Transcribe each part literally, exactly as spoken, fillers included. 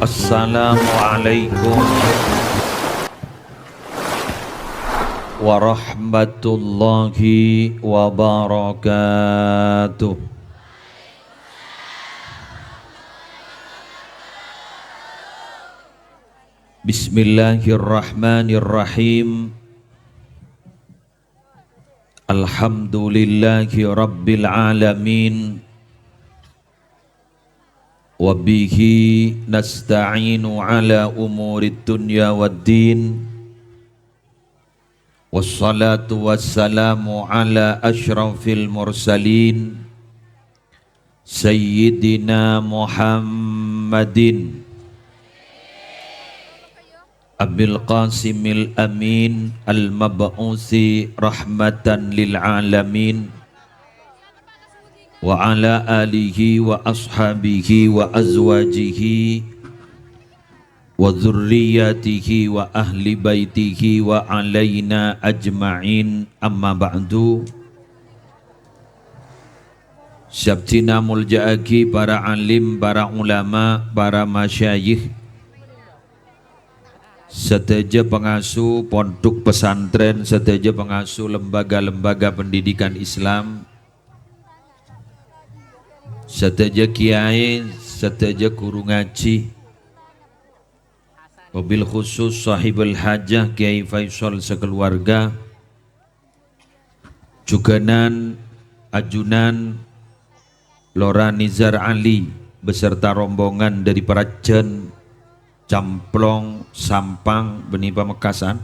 Assalamualaikum warahmatullahi wabarakatuh. Bismillahirrahmanirrahim. Alhamdulillahi rabbil alamin. Wa bihi nasta'inu ala umurid dunya wad din. Wassalatu wassalamu ala asyrafil mursalin, Sayyidina Muhammadin Abil Qasimil Amin al-mab'usi rahmatan lil alamin, wa ala alihi wa ashabihi wa azwajihi wa dzurriyyatihi wa ahli baitihi wa alaina ajma'in, amma ba'du. Sè abdhina molja'aghi para alim, para ulama, para masyayikh, sadhâjâ pangasuh pondhuk pesantren, sadhâjâ pangasuh lembaga-lembaga pendidikan Islam, sadhâjâ kiyaè, sadhâjâ ghuru ngajhi, wabil khusus sahibul hajah Kiai Faisal sakaluwarga, jhughânan ajunan Lora Nizar Ali beserta rombongan dari Prajan, Camplong, Sampang, bânnè Pamekasan.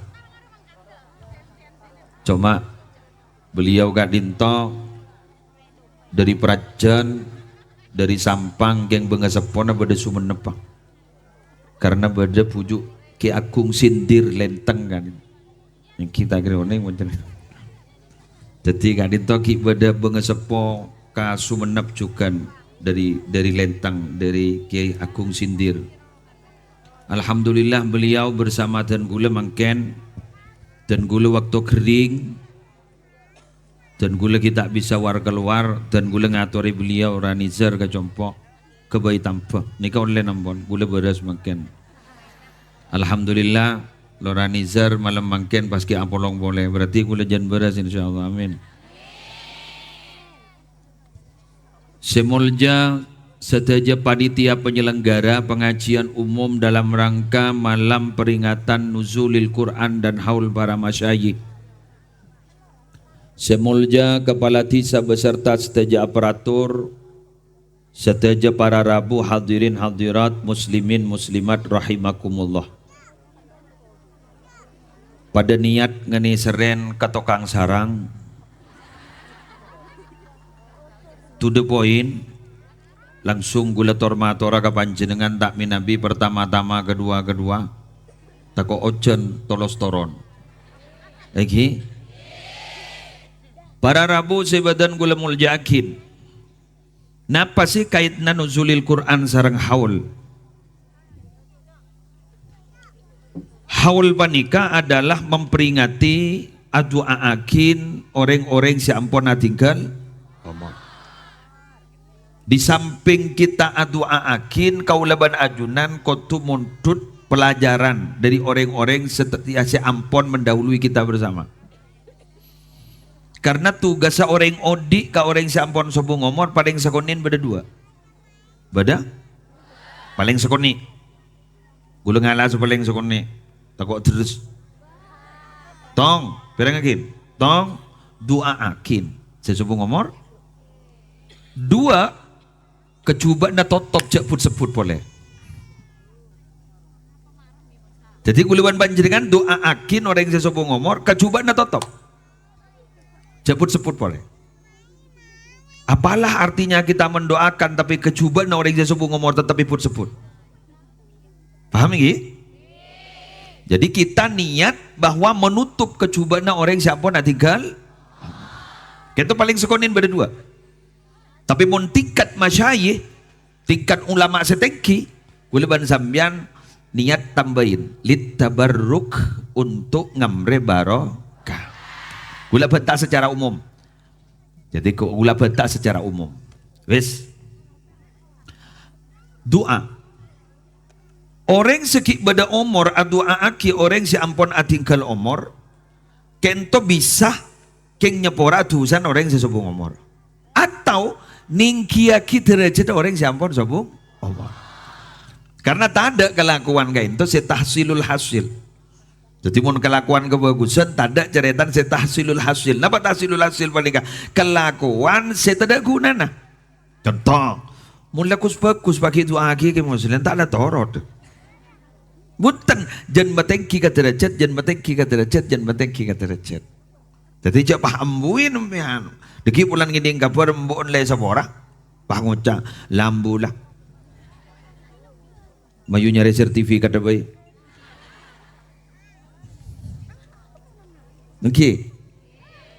Coma beliau ka'dinto dari Prajan, dari Sampang, kèng bângaseppona bâdâ Sumeneppa. Karena bâdâ bhuju' Ki Agung Sindir Lenteng kan. Èngghi ta' kèra onèng mon ca'na. Dhâddhi ka'dinto ghi' bâdâ bângaseppo ka Sumenep jhughân dari, dari Lenteng, dari Kiai Agung Sindir. Alhamdulillah beliau bersama dân kaulâ mangkèn, dân kaulâ bâkto ghering, dân kaulâ ghi' ta' bisa war-kalowar, dân kaulâ ngatorè beliau Lora Nizar ka compo', ghâbây tamba. Nèka ollè ampon, kaulâ bârâs mangkèn. Alhamdulillah, Lora Nizar malem mangkèn pas ghi' apolong polè. Berarti kaulâ jân bârâs, insyaallah. Amin. Sè molja sadhâjâ panitia penyelenggara pengajian umum dalam rangka malam peringatan Nuzulil Quran dan haul para masyayikh. Sè molja Kepala Dhisa beserta sadhâjâ aparatur, sadhâjâ para rabu, hadirin hadirat, muslimin muslimat rahimakumullah. Padâ niyat ngènè serrèn ka tokang sarang. To the point, langsung kaulâ tor-matora ka panjhennengngan ta' mènabi pertama-tama, kedua-kedua, tako' ojhân tolos toron. Èngghi? Para rabu sè bâdhân kaulâ molja'aghi. Napa sè kaèdhânna Nuzulil Quran sareng haul? Haul panèka adalah memperingati adu'a'aghi orèng-orèng sè ampon adhingghâl omor. Di samping kita adu'a'aghi, kaulâ bân ajunan kodhu mondhut pelajaran dari orèng-orèng sè te-, sè ampon mendahului kita bersama. Karena tugassa orèng odi' ka orèng sè ampon sobung omor palèng sakonè' bâdâ duwâ'. Bâdâ? Palèng sakonè'. Kaulâ ngala' sè palèng sakonè'. Tako' terros. Tong, pèrèngngaghi. Tong, du'a'aghi. Sè sobung omor. Duwâ', kajhubâ'na totop, jhâ' but-sebbhut polè. Dhâddhi, kaulâ bân panjhennengngan du'a'aghi orèng sè sobung omor, kajhubâ'na totop. Jhâ' but-sebbhut polè. Apalah artinya kita mendoakan, tapi kajhubâ'na orèng sè sobung omor tetep èbut-sebbhut? Paham, èngghi? Jadi, kita niat bahwa menutup kajhubâ'na orèng sè ampon adhingghâl. Kènto palèng sakonè' bâdâ duwâ'. Tapè mon tingkat masyayikh, tingkat ulama sè tèngghi, kaulâ bân sampèyan niat tambâi, lit tabarruk, untuk ngamrè barokah. Kaulâ bânta' secara umum. Jadi, kaulâ bânta' secara umum. Wis. Du'a. Orèng sè ghi' bâdâ omor adu'a'aghi orèng sè ampon adhingghâl omor, kènto bisa kèng nyapora dhusana orèng sè sobung omor. Atau nèngghiyaghi dârâjhât orèng sè ampon sobung omor. Karna tadâ' kalakowan ka'ènto sè tahsilul hasil. Dhâddhi mon kalakowan kabhâghusân, tadâ' carètana sè tahsilul hasil. Napa tahsilul hasil panèka? Kalakowan sè tadâ' ghunana. Conto, mon la ghus-bhâghus paghi' du'aaghi Kè Muslim, ta' la torot. Bhunten, jhân matèngghi ka dârâjhât, jhân matèngghi ka dârâjhât, jhân matèngghi ka dârâjhât. Dhâddhi jhâ' pas embuwi sampèyan. Dhâggi' polana ngèdhing kabhâr embu'en la èsapora. Pas ngoca', "Lambula." Mayu nyarè sertifikatna bhâi. Èngghi.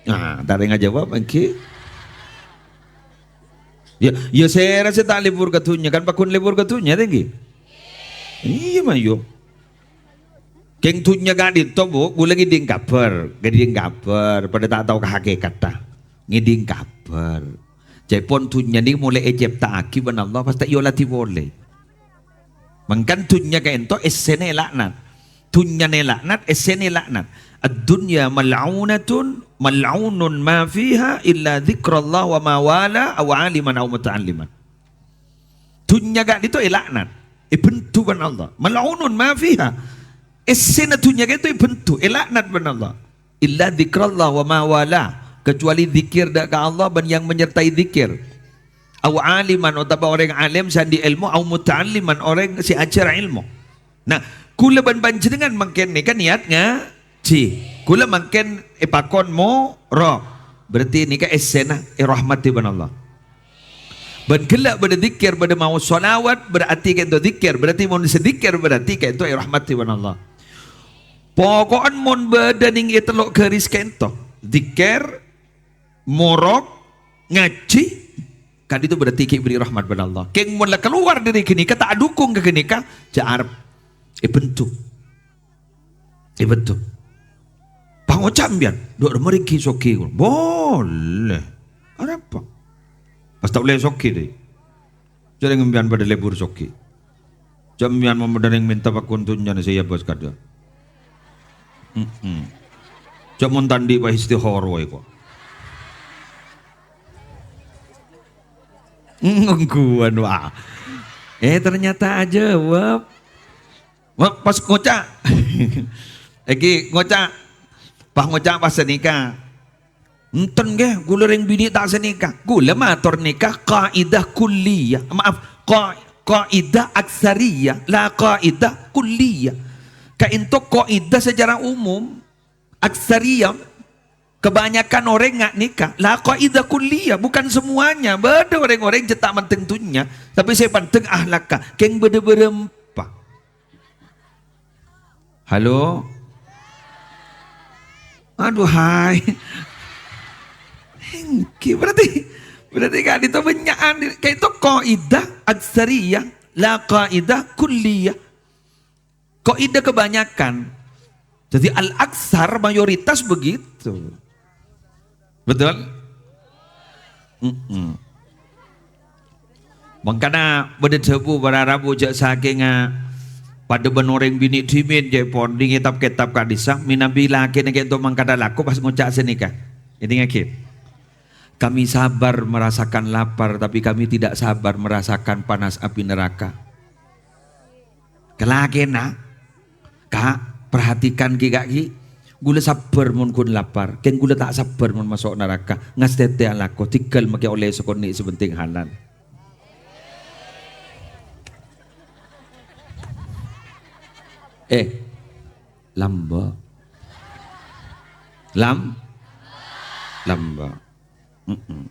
Ah, ta' rèng ajâwâb, èngghi. Ya, ya sèra sè ta' lebur ka dhunnya, kan paggun lebur ka dhunnya, ta' èngghi? Iyâ, mayu. Kèng dhunnya ka'dinto, Bu, ghulâ ngèdhing kabhâr, ngèdhing kabhâr, padâ ta' tao ka hakèkatta. Ngèdhing kabhâr. Ca'èpon dhunnya nèka molaè ècèpta'aghi bân Allah, pas ta' èoladhi polè. Mangkana dhunnya ka'dinto essèna èlaknat. Dhunnyana èlaknat, essèna èlaknat. "Ad-dunya mal'unatun, mal'unun ma fiha illa dzikrallah wa ma wala, aw aliman aw muta'alliman." Dhunnya ka'dinto èlaknat, èbendhu bân Allah. "Mal'unun ma fiha." Essèna dhunnya ka'dinto èbendhu, èlaknat bân Allah. "Illa dzikrallah wa ma wala." Kecuali dzikir dâ' ka Allah bân yang menyertai dzikir. "Aw aliman," otabâ orèng alim sè andi' èlmo, "aw muta'alliman," orèng sè ajhâr èlmo. Nah, ghulâ bân panjhennengngan mangkèn nèka niyat ngajhi. Ghulâ mangkèn èpakon morok. Berarti nèka essèna èrahmati bân Allah. Bân ghellâ' bâdâ dzikir, bâdâ maos shalawat, berarti ka'dinto dzikir. Berarti mon sè dzikir berarti ka'dinto èrahmati bân Allah. Poko'en mon bâdâ nèng è tello' garis ka'dinto, dzikir, morok, ngajhi, ka'dinto berarti ghi' èberri' rahmat bân Allah. Kèng mon la kalowar dâri ghânèka, ta' adukung ka ghânèka, jhâ' arep èbendhu. Èbendhu. Pangoca' sampèyan, "Dhu, rèng marènggi soghi." Boleh. Arapa? Pas ta' ollè soghi, dhi. Jhâ' rèng sampèyan padâ lebur soghi. Jhâ' sampèyan mon bâdâ rèng mènta paggun dhunnyana sè èabâs kadhâ'. Mm-mm. Jhâ' mon ta' andi' pas istihara èko. Ngghuwân, wah. Eh, ternyata ajâwâb. Wah, pas ngoca'. Èngghi ngoca'. Pas ngoca' pas sanèka. Enten, ngghi, ghulâ rèng binè' ta' sanèka. Ghulâ mator nèka kaidah kulliyah, maaf, ka-, kaidah aksariyah, la kaidah kulliyah. Ka'dinto kaidah secara umum, aksariyah, kebanyakan orèng nga' nèka. La kaidah kulliyah, bukan semuanya. Bâdâ orèng-orèng jhâ' ta' mantèng dhunnya, tapè sè pantèng ahlakka. Kèng bâdâ bârâmpa? Halo? Aduh, hai. Èngghi, berarti, berarti ka'dinto bânnya'an, ka'dinto kaidah aksariyah, la kaidah kulliyah. Kaidah kebanyakan. Jadi al-aksar, mayoritas begitu. Betul? Mm-mm. Mangkana bâdâ dhâbu para rabu jhâ' sakènga padâ bân orèng binè' dhimèn, jhâ' pon, è kètab-kètab ka'dissa', mènabi lakèna ka'dinto mangkada lako pas ngoca' sanèka. Èdingngaghi. Kami sabar merasakan lapar, tapi kami tidak sabar merasakan panas api neraka. Kalakèna, Ka', perhatikan ghi, Ka', ghi. Ghulâ sabbhâr mon ghun lapar, kèng ghulâ ta' sabbhâr mon maso' naraka. Ngastètè alako, dhigghâl makè ollè sakonè' sè pentèng halal. Eh, lambâ'. Lam-, lambâ'. Mm-mm.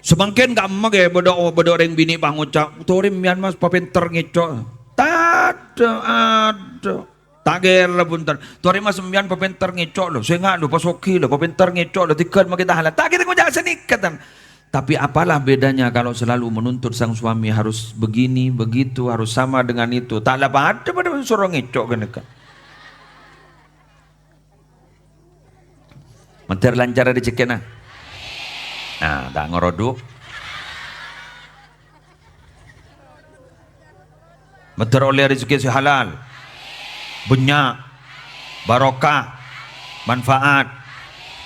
Samangkèn ka'emma, ghi, bâdâ, bâdâ orèng binè' pangoca', "Torè sampèyan, Mas, papènter ngèco'." Tadâ', adâ'. Ta' kèra, bhunten. "Torè, Mas, sampèyan papènter ngèco', lo. Sènga', lo, pasoghi, lo, papènter ngèco', lo. Dhigghâl makè ta' halal." Ta' kèra ngoca' sanèka, tan. Tapi apalah bedanya kalau selalu menuntut sang suami harus begini, begitu, harus sama dengan itu. Ta' la padâ, padâ soro ngèco' ghânèka. Mandhâr lancar rejhekkèna. Nah, ta' ngorodu. Mandhâr ollè rejhekkè sè halal. Bânnya'. Barokah. Manfaat.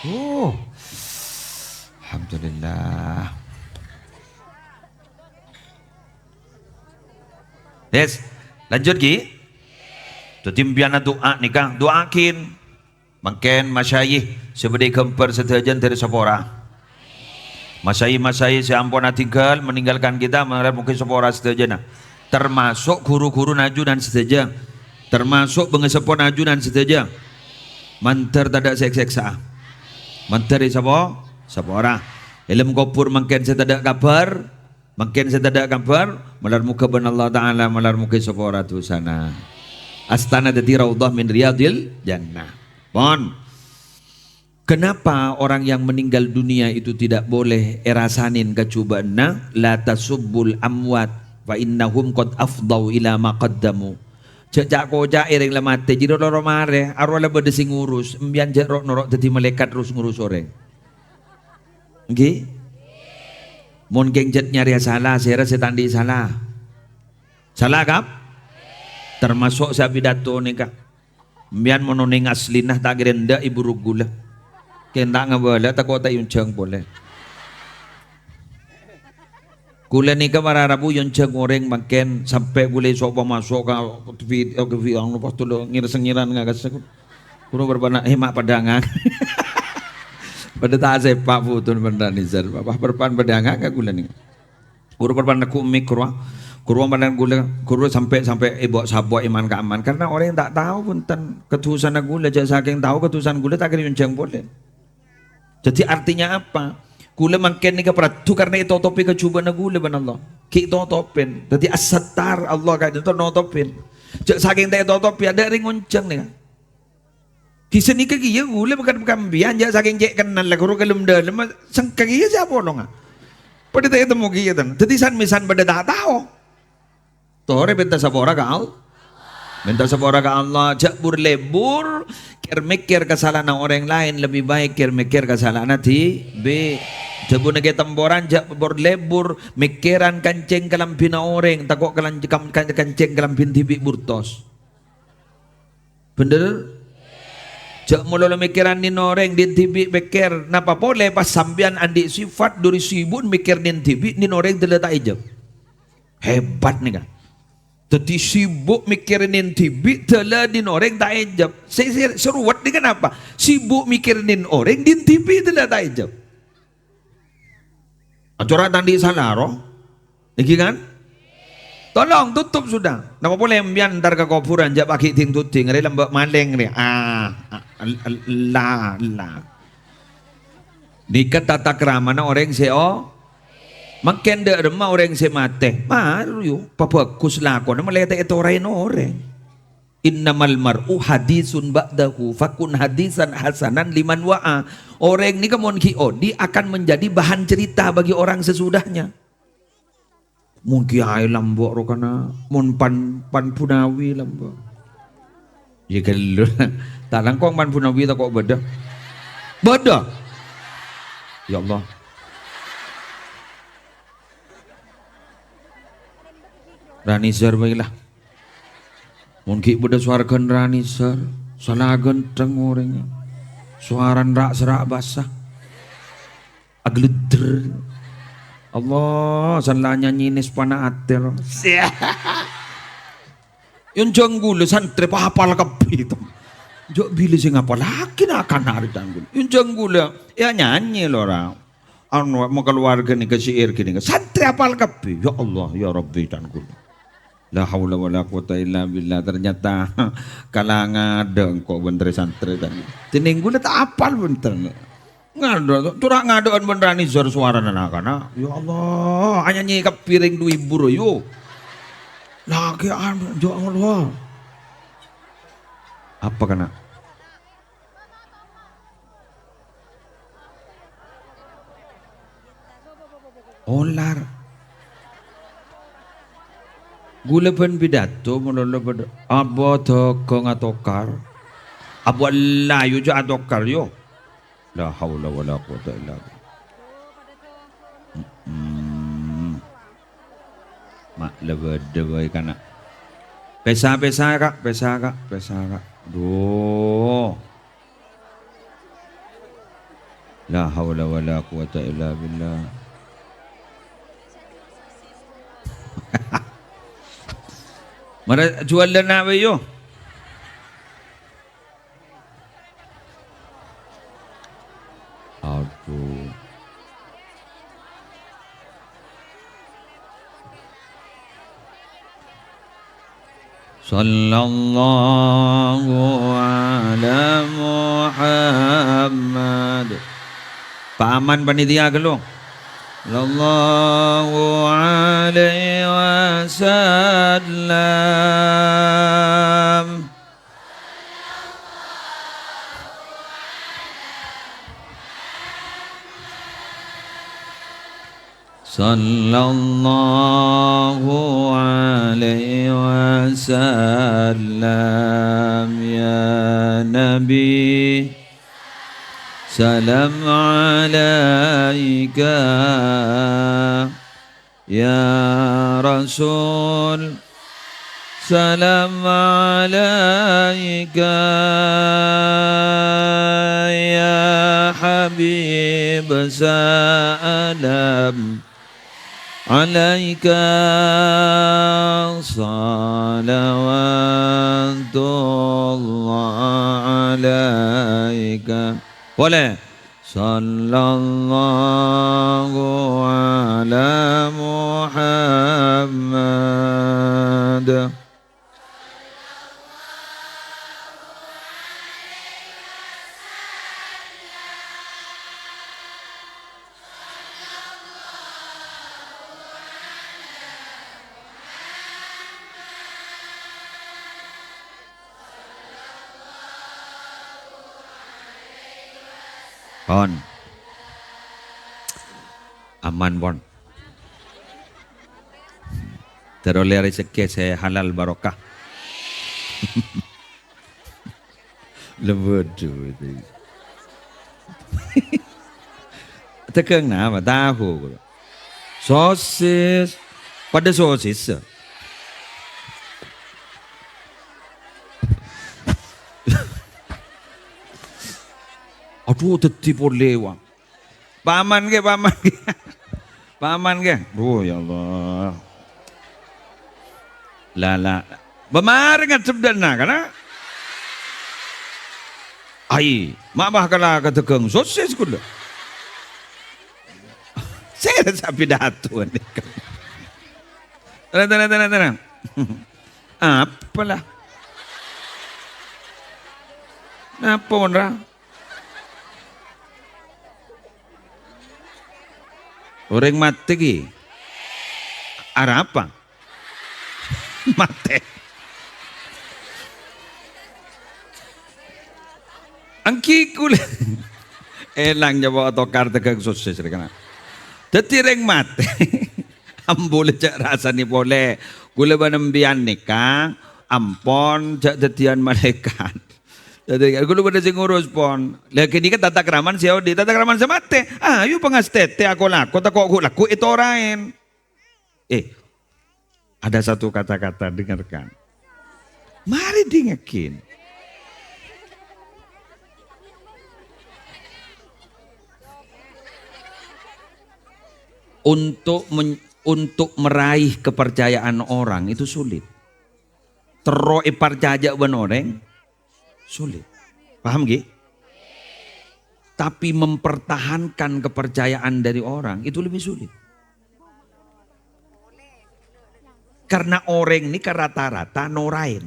Uh. Alhamdulillah. Yes. Lanjut, Ki. Dhâddhi, empèyan adu'a nèka, du'a'aghin. Mangkèn masyayikh sè bâdâ è ghâmbhâr sadhâjâna dâri sapora. Masyayikh-masyayikh sè ampon atinggal, meninggalkan kita, mangkèn moghâ sapora sadhâjâna. Termasuk ru-ghuruna ajunan sadhâjâ. Termasuk bângaseppona ajunan sadhâjâ. Mandhâr tadâ' sè èk-sèksa'a. Mandhâr èsapo-, sapora. È alam kobhur mangkèn sè tadâ' kabhâr, Mangkèn sè tadâ' kabhâr, malar moghâ bân Allah Ta'ala, malar moghâ sapora dhusana. Astana dhâddhi raudhah min riyadil jannah. Pon. Kenapa orang yang meninggal dunia itu tidak boleh èrasanin kajhubâ'ânna? "La tasubbul amwat, fa innahum qad afdau ila ma qaddamu." Jhâ' ca'-koca'è rèng la matè, jiyâ loro marè, arowa la bâdâ sè ngurus, empèyan jhâ' ro'-noro' dhâddhi malaèkat terros ngurus orèng. Èngghi? Mon kèng jhât nyarèya sala, sèra sè ta' andi' sala? Sala, Kap? Termasuk sè apidato nèka. Empèyan mon onèng aslina ta' kèra endâ' èburu ghulâ. Kèng ta' ngabâlâ, tako' ta' èonjhâng polè. Ghulâ nèka para rabu èonjhâng orèng mangkèn sampè' ghulâ èso' pamaso' ka vi-, ka vi-, anu, pas tolo ngèr-sengngèran ngakassa. Ghuru bârbâna, eh, ma' padâ ngang. Padâ ta' sèpa' bhudhun bân Ranizar. Apa bârbâna padâ ngang ka ghulâ nèka. Ghuru bârbâna neggu' mik ghuru. Ghuru bârbâna ghulâ, ghuru sampè', sampè' èbo'-sabo' è man-ka'amman. Karena orèng ta' tao bhunten kadhusana ghulâ, jhâ' sakèng tao kadhusana ghulâ ta' kèra èonjhâng polè. Dhâddhi artinya apa? Ghulâ mangkèn nèka paraddhu karna ètotobhi kajhubâ'ânna ghulâ bân Allah. Ghi' totobhin. Dhâddhi As-Sattar, Allah ka'dinto notobhin. Jhâ' sakèng ta' ètotobhi, adâ' rèng ngonjhâng nèka. Ghi' sanèka kèya ghulâ bâkal-bâkal empèyan, jhâ' sakèng cè' kennal la ghuru kalem-dâlem, sengka kèya sè apolonga. Padâ ta' ètemmo kèya, tan. Dhâddhi san-mèsan padâ ta' tao. Torè mènta sapora ka Al-, mènta sapora ka Allah. Jhâ' bur-lebur, kèr-mèkkèr kasala'anna orèng laèn, lebbi baik kèr-mèkkèr kasala'anna dhibi'. Dhâbuna Kè Temporan, jhâ' bur-lebur, mèkkèran kancèng kalambhina orèng, tako' kalan-, kam-, kan-, kancèng kalambhina dhibi' burtos. Bhender? Jhâ' malolo mèkkèran nèn orèng, dhin dhibi' pèkkèr. Napa polè pas sampèyan andi' sifat dhâri sibu'en mèkkèr nèn dhibi', nèn orèng dâlla ta' èjhâb. Hebat nèka. Dhâddhi sibuk mèkkèrè nèn dhibi', dâlla nèn orèng ta' èjhâb. Sè, sè, sè ruwet nèka napa? Sibuk mèkkèrè nèn orèng, dhin dhibi' dâlla ta' èjhâb. Acora' ta' andi' sala, ro? Èngghi, kan? Tolong tutup sudah. Napa polè empèyan entar ka kobhurân, jhâ' paghi' ding-duding, rè lambâ' malèng, rè. Ah, ah, la, la. Nèka tata kramana orèng sè o-, mangkèn dâ' remma orèng sè matè. Maru, yu, pabhâghus lakona malè ta' ètoraè orèng. "Innamal mar'u hadisun ba'dahu, fakun hadisan hasanan liman wa'a." Orèng nèka mon ghi' odi' akan menjadi bahan cerita bagi orang sesudahnya. Mon kiyaè lambâ' ro kana, mon pan, pan bunawi lambâ'. Yâ ghâllu. Ta' langkong pan bunawi tako' bâdâ. Bâdâ. Ya Allah. Ranizar bhâi la. Mon ghi' bâdâ sowarghân Ranizar, sala ghântheng orèngnga. Sowarana ra'-sera' basa. Agledder. Allah, san la nyanyi nèspana atè, ro. Yonjhâng ghulâ santrè pahapal kabbhi, tem. Jhâ' bilâ sè ngapallaghi na'-kana' rè, can ghulâ. Yonjhâng ghulâ, yâ nyanyi, lo, ra. Anu, ma' kalowarga nèka syair ghânèka. Santrè apal kabbhi. Ya Allah, ya Rabbi, can ghulâ. La haula wala quwata illa billah. Ternyata kalangan dâ' engko' bân rè-santrè, can. Dhinèng ghulâ ta' apal bhunten. Ngadâ', tora' ngadâ'ân bân Ranizar sowarana na'-kana'. Ya Allah, anyanyi kabbhi rèng du ibu rowa, yo. Lagi an-, ya Allah. Apa kana'? Olar. Ghulâ bân pidato malolo padâ. Abâ dhâghâng atokar. Abâ layu jhâ' atokar, yo. La haula wala quwata illa billah. Mm-mm. Ma' la bâdâ bhâi kana'. Pèsa, pèsa, Ka', pèsa, Ka', pèsa, Ka'. Duh. La haula wala quwata illa billah. Mara juwâlân awe, yo. Aduh. Sallallahu ala Muhammad. Pak Aman panitia ghâllu. Sallallahu alaihi wasallam. Sallallahu alaihi wasallam, ya Nabi. Salam alaika, ya Rasul. Salam alaika, ya Habib. Salam alaika, salawatullah alaika. Boleh. Sallallahu ala Muhammad. Pon. Aman, pon. Teroleh rezeki sè halal barokah. Lha, waduh, itu. Tegang napa? Tahu. Sosis. Pada sosis. Aduh, daddi polè, wah. Paman ghi, paman ghi. Paman ghi. Oh, ya Allah. La, la. Bâ marè ngadhep dâ' na'-kana'. Ai, ma' bâ kala ka dâgâng sosis kaulâ. Sè rassa pidato nèka. Tenang, tenang, tenang, tenang. Apa la? Napa, mon, ra? Orèng matè ghi arapa? Matè. Ènggi kaulâ. Èlang nyapa tokar dâgâng sosis rè kana'. Daddi rèng matè. Ambu la jhâ' rassana polè. Kaulâ bân empèyan nèka ampon jhâ' dhâddhiyân malaèkat. Dhâddhi, kaulâ bâdâ sè ngurus, pon. Lha, ghânèka tatakraman sè odi', tatakraman sè matè. Ayo, pangastètè, ako-lako, tako' ghu-lagghu ètoraèn. Eh, ada satu kata-kata, dengarkan. Mari dingèghin. Untuk men-, untuk meraih kepercayaan orang itu sulit. Terro èparcajâ bân orèng, sulit. Paham, ghi? Tapi mempertahankan kepercayaan dari orang itu lebih sulit. Karena orèng nèka rata-rata noraèn.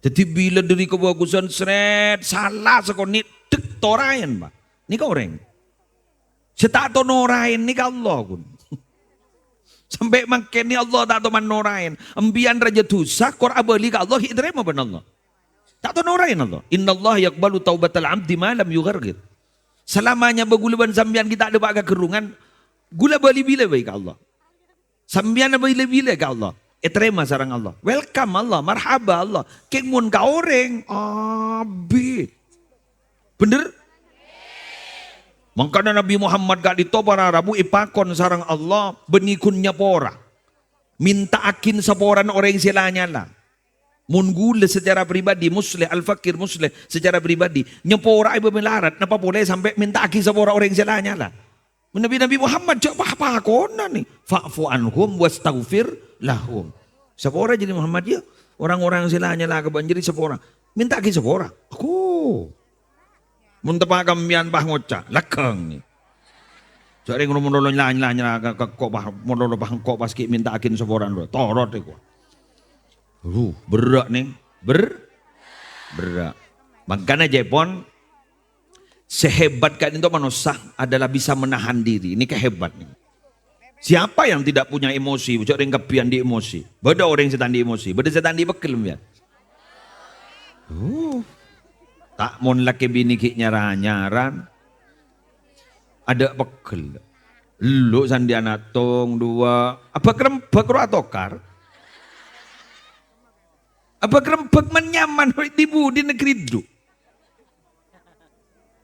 Dhâddhi, bilâ dhâri kabhâghusân, srèt, sala sakonè', dek, toraèn, Pak. Nèka orèng. Sè ta' tao noraèn nèka Allah, ghun. Sampè' mangkèn nè Allah ta' tao manoraèn. Empèyan rajâ dhusa, kor abâli ka Allah, ghi' ètarèma bân Allah. Ta' tao noraèn Allah. "Innallaha yaqbalu taubatal abdi ma lam yugharghir." Salamanya bâ ghulâ bân sampèyan ghi' ta' dâpa' kaghârrungan, ghulâ bâli bilâ bhâi ka Allah. Sampèyan abâli bilâ ka Allah. Ètarèma sareng Allah. Welcome Allah, marhaba Allah. Kèng mon ka orèng, abit. Bhender? Mangkana Nabbhi Muhammad ka'dinto para rabu èpakon sareng Allah, bânnè ghun nyapora. Mènta'aghin saporana orèng sè la nyala. Mon ghulâ secara pribadi, Musleh, Al-Fakir Musleh secara pribadi, nyaporaè bâ' malarat, napa polè sampè' mènta'aghi sapora orèng sè la nyala? Manabi Nabi Muhammad jhâ' pa-, pakona nè, "Fa'fu anhum wastaghfir lahum." Sapora jârèya Muhammad, yâ, orang-orang sè la nyala ka bâ'na jârèya sapora. Mènta'aghi sapora. Aku. Mon teppa' ka sampèyan pas ngoca', "Lèghâng nè." Jhâ' rèng malolo la nyala, nyala ka, ka, ko' pas, malolo pas, ko' pas ghi' mènta'aghin saporana. Torot è ko'. Aduh, berrâ' nè. Ber-, berrâ'. Mangkana jhâ' pon, sè hebat ka'dinto manossa adalah bisa menahan diri. Ini kehebat nè. Siapa yang tidak punya emosi? Jhâ' rèng kabbhi andi' emosi. Bâdâ orèng sè ta' andi' emosi. Bâdâ sè ta' andi' pegghel, sampèyan. Uh. Ta' mon lakè binè ghi' nyar-anyaran. Adâ' pegghel. Ellu' sandhi ana' tong duwâ'. Abâk-rembâk ro atokar. Abâk-rembâk man-nyaman, di-budi negri du.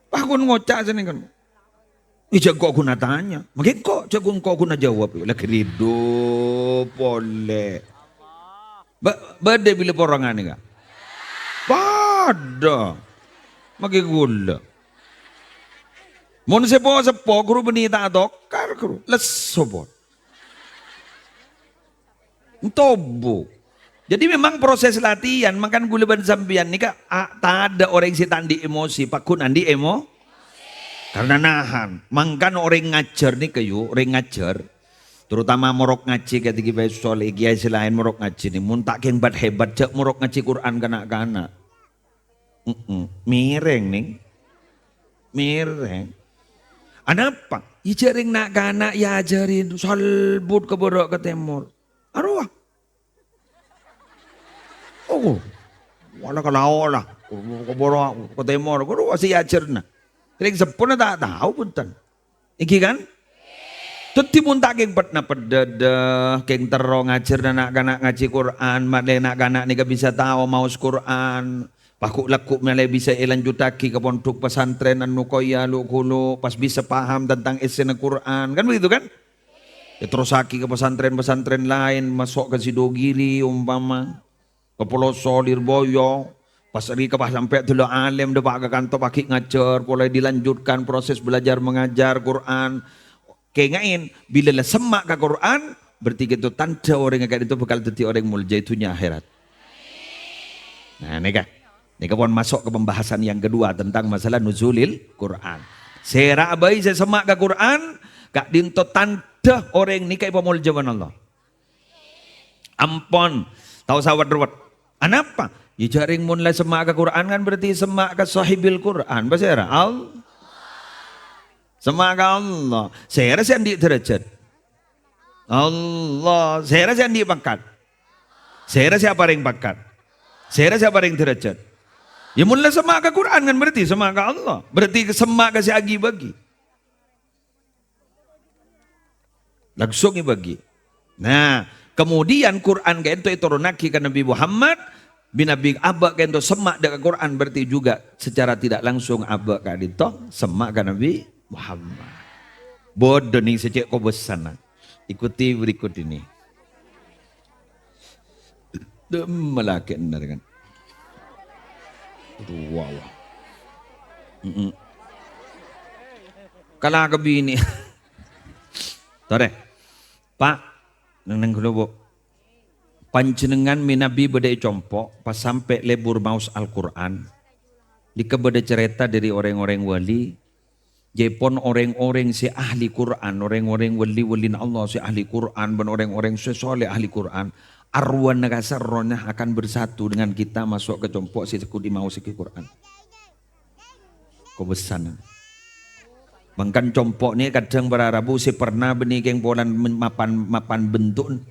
Pas ghun ngoca' sè nèng kan. Ijâ engko' ghun atanya. Mangkèn engko', jâ' ghun engko' ghun ajâwâb. La ghâridu polè. Ba-, bâdâ bilâ porongan nèka. Padâ. Mangkèn ghulâ. Mon sè po-, seppo ghuru bânnè ta' atokar, ghuru. Lesso pon. Tobu. Jadi memang proses latihan, mangkana ghulâ bân sampèyan nèka, a-, tadâ' orèng sè ta' andi' emosi, pagghun andi' emo-, karena nahan. Mangkana orèng ngajhâr nèka, yu, orèng ngajhâr, terutama morok ngajhi kadhi Kiai Soleh, kiai sè laèn morok ngajhi nè, mon ta' kèng bat-hebat, jhâ' morok ngajhi Qur'an ka na'-kana'. Mm-mm. Mèrèng, Nèng. Mèrèng. Anapa? Iyâ jhâ' rèng na'-kana' èajhâri salbut ka bârâ' ka tèmor. Arowa. Oh, wala ka lao' la. Ka bârâ' ka tèmor. Arowa sè èajhârna. Rèng seppona ta' tao, bhunten. Èngghi, kan? Dhâddhi, mon ta' kèng peddhâ-peddhâ, kèng terro ngajhâr na'-kana' ngajhi Qur'an, malè na'-kana' nèka bisa tao maos Qur'an, pagghu'-lagghu' malè bisa èlanjuttaghi ka pondhuk pesantren An-Nuqayyah, lu-ghulu, pas bisa paham tentang essèna Qur'an, kan begitu, kan? Èterrossaghi ka pesantren-pesantren laèn, maso' ka Sidogiri, ompama. Ka Poloso, Lirboyo, pas rèka pas sampè' dâlâ alèm, dâpa' ka kanto paghi' ngajhâr, polè dilanjutkan proses belajar mengajar Qur'an. Kènga'è, bilâ la semma' ka Qur'an, berarti ghâpanèka tandhâ orèng ka'dinto bhâkal dhâddhi orèng molja è dhunnya akhèrat. Nah, nèka. Nèka pon maso' ka pembahasan yang kedua tentang masalah nuzulil Qur'an. Sèra bhâi sè semma' ka Qur'an, ka'dinto tandhâ orèng nèka èpamolja bân Allah. Ampon, ta' osa wet-ruwet. Anapa? Iyâ jhâ' rèng mon la semma' ka Qur'an kan berarti semma' ka Sohibil Qur'an. Pasèra? Al-, semma' ka Allah. Sèra sè andi' dârâjhât? Allah. Sèra sè andi' pangkat? Sèra sè aparèng pangkat? Sèra sè aparèng dârâjhât? Iyâ mon la semma' ka Qur'an kan berarti semma' ka Allah. Berarti semma' ka sè aghi-bâghi. Langsung èbâghi. Nah, kemudian Qur'an ka'dinto ètoronnaghi ka Nabi Muhammad, bi-, Nabi abâ' ka'dinto semma' dâ' ka Qur'an, berarti juga secara tidak langsung abâ' ka'dinto semma' ka Nabi Muhammad. Bâdâ nèng sè cè' kobâsana. Ikuti berikut ini. Dâmma lakè' enna, kan. Aduh, wah, wah. Mm-mm. Kala ka binè. Torè. Pa', neng-neng ghâllu, Bu'. Panjhennengngan mènabi bâdâ è compo', pas sampè' lebur maos Al-Qur'an. Nèka bâdâ carèta dâri orèng-orèng wali, Jhâ' pon orèng-orèng sè ahli Qur'an, orèng-orèng wali-walina Allah sè ahli Qur'an, bân orèng-orèng sè soleh ahli Qur'an, arwana kasa errohnya akan bersatu dengan kita maso' ka compo' sè ghu' dimaosaghi Qur'an. Kobâsana. Mangkana compo' nè kadhâng para rabu sè perna bânnè kèng polana mapan, mapan bentu'na.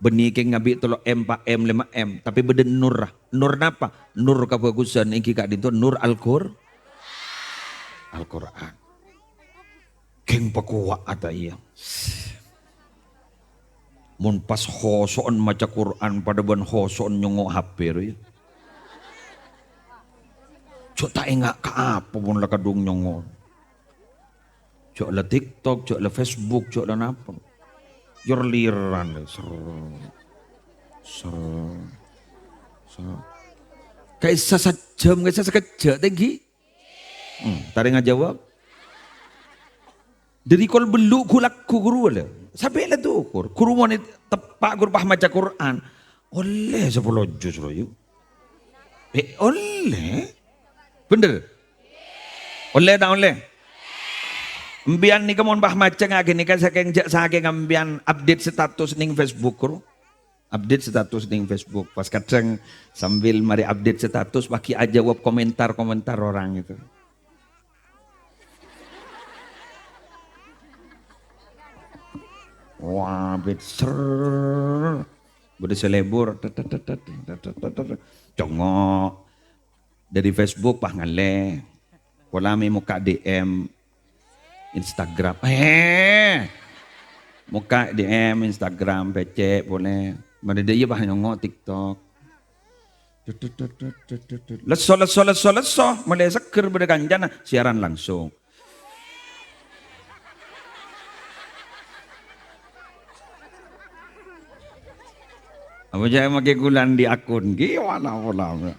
Bânnè kèng ngabi' tello M, pa' M, lèma M, tapè bâdâ nur. Nur napa? Nur kabhâghusân èngghi ka'dinto nur Al-Qur-, Al-Qur'an. Kèng pakowa' ata iyâ. Mon pas khoso'en maca Qur'an padâ bân khoso'en nyongngo' H P rowa iyâ. Jhâ' ta' enga' ka apa mon la kadhung nyongngo'. Jhâ' la TikTok, jhâ' la Facebook, jhâ' la napa. Jor-liran, ser, ser, ser. Ka'issa sajjhâm, ka'issa sakejjhâ', tèngghi. Hmm, tarèngnga jawab. Dhâri kol bellu' ghu-lagghu ghuru la. Sampè' la tokur. Ghuru mon teppa' ghuru pas maca Qur'an. Ollè sapolo juz, royu. Eh, ollè. Bhender? Ollè ta' ollè? Empèyan nèka mon pas maca ngaghi nèka sakèng jhâ' sakèng empèyan update status neng Facebook, ghuru. Update status neng Facebook. Pas kadhâng sambil marè update status, pas ghi' ajawab komentar-komentar orang itu. Wah, bit ser. Bâdâ sè lebur. Tet, tet, tet, tet. Congok. Dhâri Facebook pas ngallè. Pola mè mokka' D M Instagram. Eh. Mokka' D M Instagram, pècè' polè. Marè dâ' iyâ pas nyongo' TikTok. Tut, tut, tut. Lesso, lesso, lesso, lesso. Molaè seggher bâdâ kancana siaran langsung. Apa jhâ' makè ghulâ andi' akun? Ghi' wala-wala.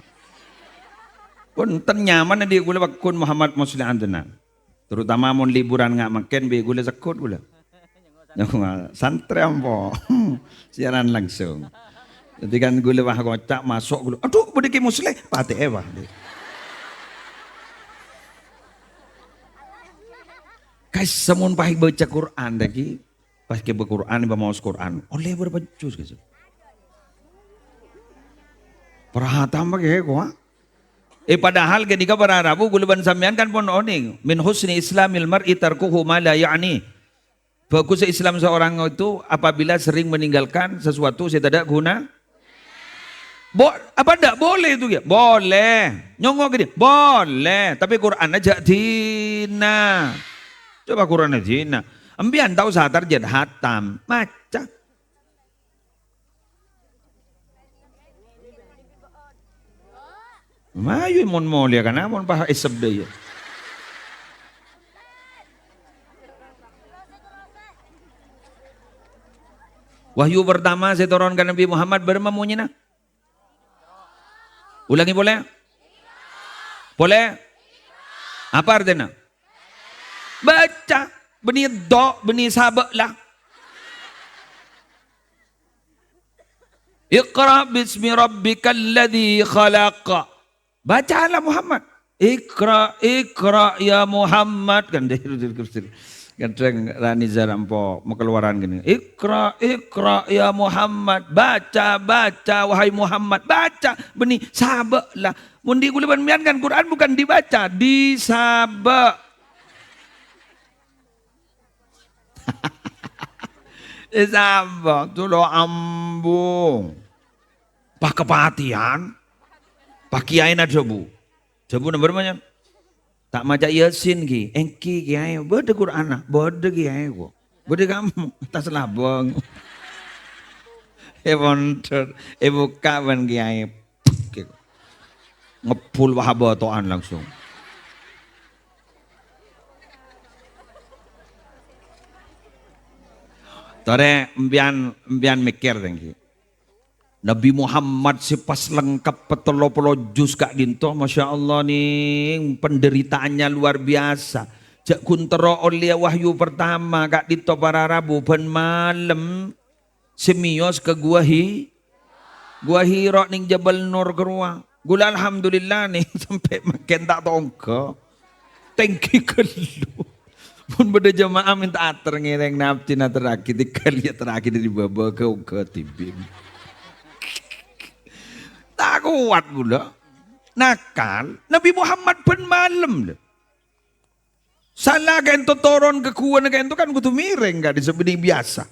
Pon ten nyaman andi' ghulâ akun Muhammad Musleh Adnan. Terutama mon liburan nga' mangkèn bi' ghulâ segghut ghulâ. Nyawa santrè ampo. Siaran langsung. Dhâddhi kan ghulâ wah ngoca' maso' ghulâ. Adhu, bâdâ Kè Musleh, patè'è, wah. Ka'issa mon pas bâca Qur'an, dhâggi'. Pas kèbâ Qur'an, bâ maos Qur'an. Ollè bârâmpa juz, guys. Parhatian pakai, kok. Eh, padahal ketika para rabu, ghulâ bân sampèyan kan pon onèng. "Min husni islamil mar'i tarkuhu ma la ya'ni." Bagusnya Islam seorang itu apabila sering meninggalkan sesuatu yang tidak guna. Bo-, apa ndak boleh itu ya? Boleh. Nyongo' gini, boleh. Tapi Qur'an aja dina. Coba Qur'an aja dina. Empiyan tao satar jad hatam. Maca. Mayu mon molja kana mon pas esep dâ' iyâ. Wahyu pertama sè toron ka Nabi Muhammad bârâmma monyèna? Ulangi polè. Polè. Apa artèna? Baca. Bânnè do, bânnè sabâ' la. "Iqra' bismi rabbikal ladzi khalaq." Baca la Muhammad. "Iqra', iqra' ya Muhammad." Kan kadhâng Rani Zara ampo makeluaran gini. "Iqra', iqra' ya Muhammad." Baca, baca, wahai Muhammad. Baca, bânnè sabâ' la. Mon dhi ghulâ bân sampèyan kan Quran bukan dibaca, disabâ'. Disabâ', tulo ambu. Pas kapatèyan, pas kèyaèna dhâbu. Dhâbuna bârâmma, Nyan? Ta' maca Yasin, ghi. Èngghi, Kèyaè. Bâdâ Qur'anna? Bâdâ, Kèyaè, kok. Bâdâ kamma? Tas labâng. È, mondhut. Èbukka' bân Kèyaè. Ngebbhul wah abâto'an langsung. Torè, empiyan, empiyan mèkkèr, èngghi. Nabi Muhammad sè pas lengkap patello polo juz ka'dinto, Masya Allah, nèng, penderitaannya luar biasa. Jhâ' ghun terro ollèya wahyu pertama ka'dinto para rabu bân malem sè mèyos ka Gua Hi-, Gua Hira nèng Jabal Nur ghârowa. Ghulâ alhamdulillah nèng sampè' mangkèn ta' tongghâ. Tèngghi ghâllu. Mon bâdâ jemaah mènta ater ngèrèng nabdhina terraghi, tèghâl iyâ terraghi dâri bâbâ ka ongghâ dhibi'. Ta' kowat ghulâ. Nakal, Nabi Muhammad bân malem, lho. Sala ka'dinto toron ka ghuwâna ka'dinto kan kodhu mèrèng ka'dinto sè bânnè biyasa.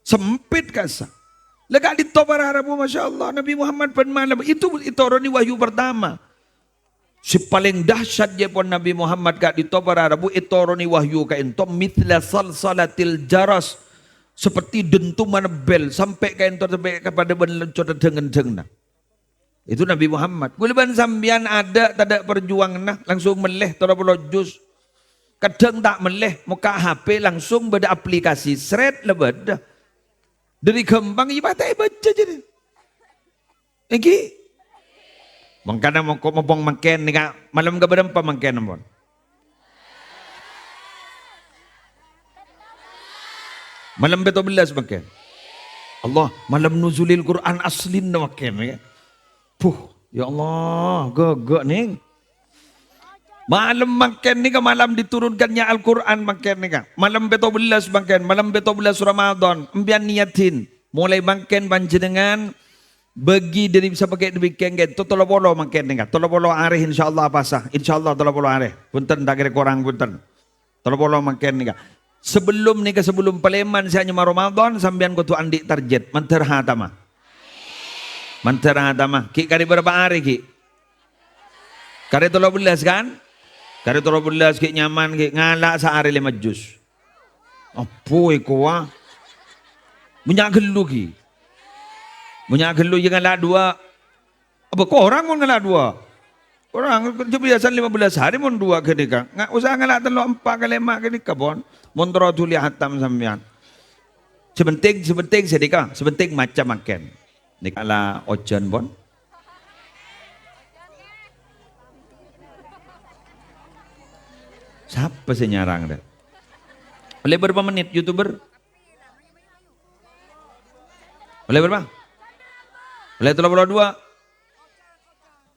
Sempit ka'issa. La ka'dinto para rabu, Masya Allah, Nabi Muhammad bân malem. Itu ètoronè wahyu pertama. Sè palèng dahsyat jhâ' pon Nabi Muhammad ka'dinto para rabu ètoronè wahyu ka'dinto mithla salsalatil jaras, seperti dentuman bel, sampè' ka'dinto sampè' kapadâ bân lenconna dhâng-endhângnga. Itu Nabi Muhammad. Ghulâ bân sampèyan adâ' tadâ' parjuwanganna, langsung mellè tello polo juz. Kadhâng ta' mellè, mokka' H P langsung bâdâ aplikasi, sret la bâdâ. Dhâri ghâmpang, iyâ patè èbâca jârèya. Èngghi? Mangkana mongko mompong mangkèn nèka, malem kabârâmpa mangkèn, ampon? Malem pètto bellâs mangkèn. Allah, malem nuzulil Qur'an aslina mangkèn, ya. Puh, ya Allah, ghâghâ', Nèng. Malem mangkèn nèka, malam diturunkannya Al-Qur'an mangkèn nèka. Malem pètto bellâs mangkèn, malem pètto bellâs Ramadan. Empèyan niyatin, molaè mangkèn panjhennengngan bâgi dhâri sapakè' dhâbbi kèngkèn, to tello polo mangkèn nèka. Tello polo arè, insyaallah, apasa. Insyaallah, tello polo arè. Bhunten, ta' kèra korang, bhunten. Tello polo mangkèn nèka. Sabellum nèka, sabellum palèman sè anyama Ramadan, sampèyan kodhu andi' target. Mandhâr hatama. Mandhâr hatama. Ghi' karè bârâmpa arè, ghi'? Karè tello bellâs, kan? Karè tello bellâs, ghi' nyaman, ghi' ngala' saarè lèma juz. Abbhu, èkowa. Bânnya' ghâllu, ghi'. Bânnya' ghâllu, iyâ ngala' duwâ'. Apa korang mon ngala' duwâ'? Korang, jhâ' biyasana lèma bellâs arè mon duwâ' ghânèka. Nga-, usaha ngala' tello, empa' ka lèma' ghânèka, pon. Mon terro dhuli hatam sampèyan. Sè penting, sè penting sè nèka, sè penting maca mangkèn. Nèka la ojhân, pon. Sapa sè nyarang, dâ? Ollè bârâmpa mennit, YouTuber? Ollè bârâmpa? Ollè tello polo duwâ'.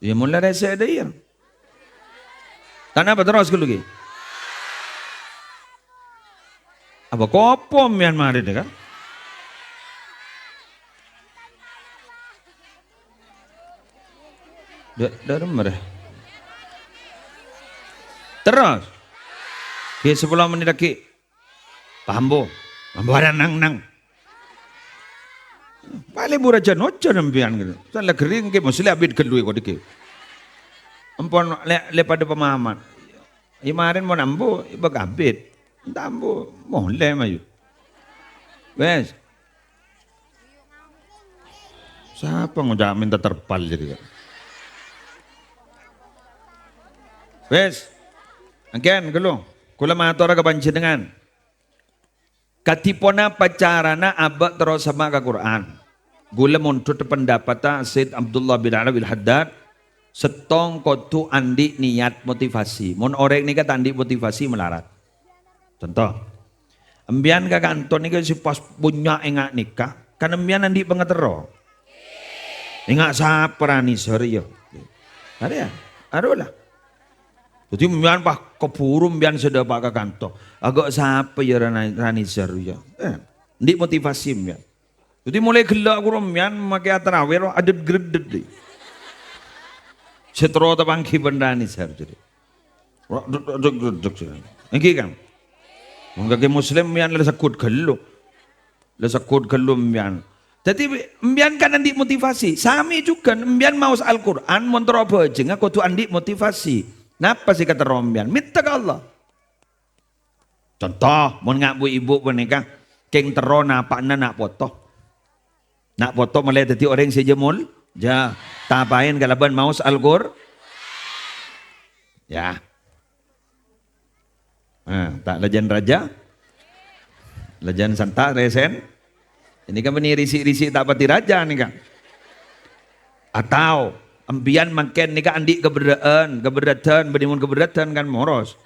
Iyâ, mon la rèsè dâ iyâ. Tana apa terros ghâllu, ghi'? Apa kopo mèyan marè nèka? Dâ-, dâremma rè. Terros. Ghi' sapolo mennit lagi. Paham, Bu? Paham, Bu? Ada nang-nang. Palèng bu rajâ noja sampèyan gitu. San la ghering ke, mesti abit ghâllu kok dike. Ampon lè, lè padâ pemahaman. Iyâ marèn mon ambu, iyâ bâk abit. Enta ambu, molè mayu. Wes. Sapa ngoca' minta terpal jadi? Wes. Angkèn, ghâllu. Kaulâ matora ka panjhennengngan. Kadhi ponapa carana abâ' terro semma' ka Qur'an? Ghulâ mondhut pendapatta Sayyid Abdullah bin Alawil Haddad, sèttong kodhu andi' niyat motivasi. Mon orèng nèka ta' andi' motivasi, malarat. Conto, empèyan ka kanto nèka sè pas bânnya' enga' nèka, kan empèyan andi' pangaterro. Enga' sapa ra nèser, iyâ. Arèya, arowa la. Dhâddhi empèyan pas kabhuru empèyan sè dâpa' ka kanto. Agâ' sapa, iyâ, ra na-, ra nèser, iyâ. Eh, andi' motivasi empèyan. Dhâddhi molaè ghellâ' ghuru empèyan makè atarawè roh adet-gredet, dhi. Sè terro tapangghi bân ra nèser, jadi. Roh dek-, dek-, dek-, dek-, èngghi, kan? Mon kakè Muslim, empèyan la segghut ghâllu. La segghut ghâllu empèyan. Dhâddhi, empèyan kan andi' motivasi. Sami jhughân, empèyan maos Al-Qur'an, mon terro abhâjângnga kodhu andi' motivasi. Napa sè èkaterro empèyan? Mènta ka Allah. Conto, mon nga' bu-ibu panèka, kèng terro napa'na na' poto. Na' poto molaè dhâddhi orèng sè jâ-, mol-, jâ-, tapaèn kalabân maos Al-Qur-, ya. Nah, ta' lajân rajâ. Lajân santa' rèsèn. Ini kan bânnè risi'-risi' ta' patè rajâ nèka. Atau empèyan mangkèn nèka andi' kaberrâ'ân, kaberrâdhân, bânnè mon kaberrâdhân kan moros.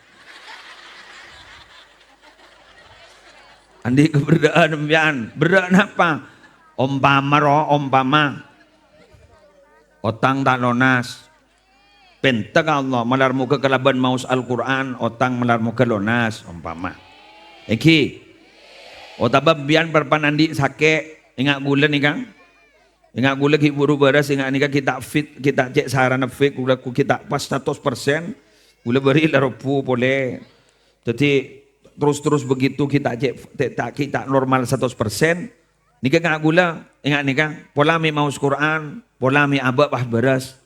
Andi' kaberrâ'ân empèyan, berrâ' napa? Ompama ro, ompama. Otang ta' lonas. Pènta ka Allah, malar moghâ kalabân maos Al-Qur'an, otang malar moghâ lonas, ompama. Èngghi. Otabâ empèyan parpan andi' sakè', enga' ghulâ nèka. Enga' ghulâ ghi' buru bârâs, enga' nèka ghi' ta' fit, ghi' ta' cè' sarana fit, ghulâ ghi' ta' pas saratos persen, ghulâ bâri' la robbu polè. Dhâddhi, terus-terus begitu ghi' ta' cè', ta', ta', ghi' ta' normal saratos persen. Nèka enga' ghulâ, enga' nèka, pola mè' maos Qur'an, pola mè' abâ' pas bârâs.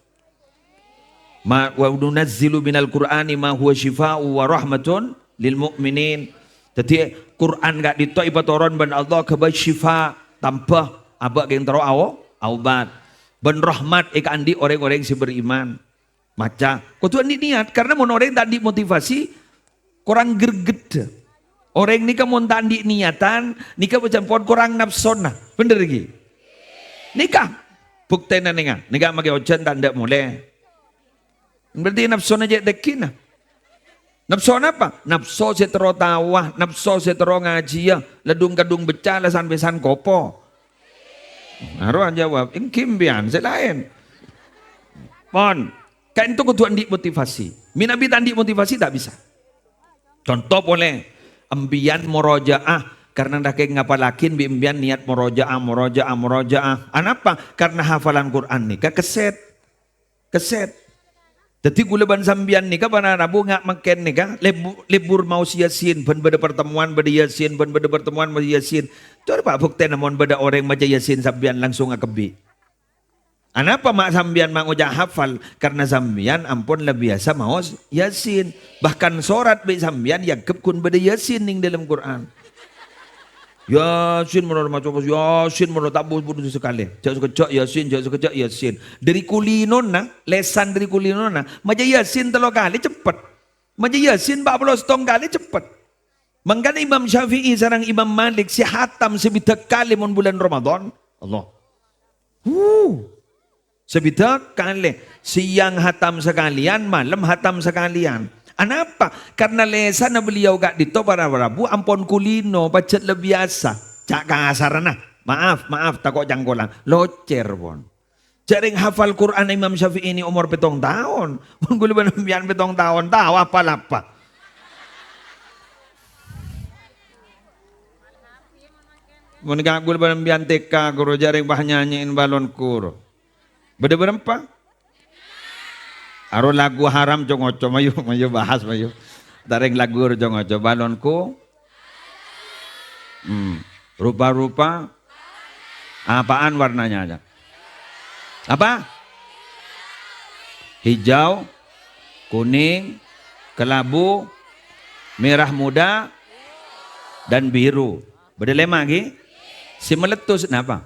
Ma, "Wa nunazzilu minal Qur'ani ma huwa syifa'u wa rahmatun lil mu'minin." Dhâddhi, Qur'an ka'dinto èpatoron bân Allah ghâbây syifa, tambhâ, abâ' kèng terro ao-, aobat. Bân rahmat èkaandi' orèng-orèng sè beriman. Maca, kodhu andi' niyat, karna mon orèng ta' andi' motivasi, korang gregeddhâ. Orèng nèka mon ta' andi' niyatan, nèka bâjâ pon korang napsona. Bhender ghi? Nèka buktèna nènga, nèka makè ojhân ta' endâ' molè. Berarti napsona cè' tèkina. Napso napa? Napso sè terro taowa, napso sè terro ngajhiyâ, la dhung-kadhung becca la san-pèsan kopo. Arowa jawab, "Èngghi empèyan, sè laèn." Pon, kaènto kodhu andi' motivasi. Mènabi ta' andi' motivasi, ta' bisa. Conto polè, empèyan moroja'ah, karna dhâggi' ngapallaghi bi' empèyan niat moroja'ah, moroja'ah, moroja'ah. Anapa? Karna hafalan Qur'an nèka kesèt. Kesèt. Dhâddhi, kaulâ bân sampèyan nèka para rabu nga' mangkèn nèka, lebu-, lebur maos Yasin, bân bâdâ pertemuan bâdâ Yasin, bân bâdâ pertemuan bâdâ Yasin. Coba buktèna mon bâdâ orèng maca Yasin sampèyan langsung akebbi'. Anapa ma' sampèyan ma' ngoca' hafal? Karna sampèyan ampon la biyasa maos Yasin. Bahkan sorat bi' sampèyan èangghep ghun bâdâ Yasin nèng dâlem Qur'an. Yasin moro maca, Yasin moro ta' bu-, budhu sakalè. Jhâ' sakejjhâ' Yasin, jhâ' sakejjhâ' Yasin. Dâri kulinona, lèsan dâri kulinona, maca Yasin tello kalè ceppet. Maca Yasin pa' polo sèttong kalè ceppet. Mangkana Imam Syafi'i sareng Imam Malik sè hatam sabidhâk kalè mon bulân Ramadan. Allah. Huh. Sabidhâk kalè, sèyang hatam sakalèyan, malem hatam sakalèyan. Anapa? Karna lèsanna beliau ka'dinto para rabu ampon kulino, pajhât la biyasa. Ca' kasarra, maaf, maaf, tako' cangkolang. Locèr, pon. Jhâ' rèng hafal Qur'an Imam Syafi'i nè omor pèttong taon. Mon kaulâ bân sampèyan pèttong taon, tao apal apa? Mon kaulâ bân sampèyan T K, ghuru jhâ' rèng pas nyanyè'èn balonku. Bâdâ bârâmpa? Aro lagu haram co-ngoco, mayu, mayu bahas, mayu. Ta' rèng lagu co-ngoco, balonku. Hmm. Rupa-rupa. Apaan warnanya? Apa? Hijau, kuning, kelabu, merah muda, dan biru. Bâdâ lèma', ghi? Sè malettos napa?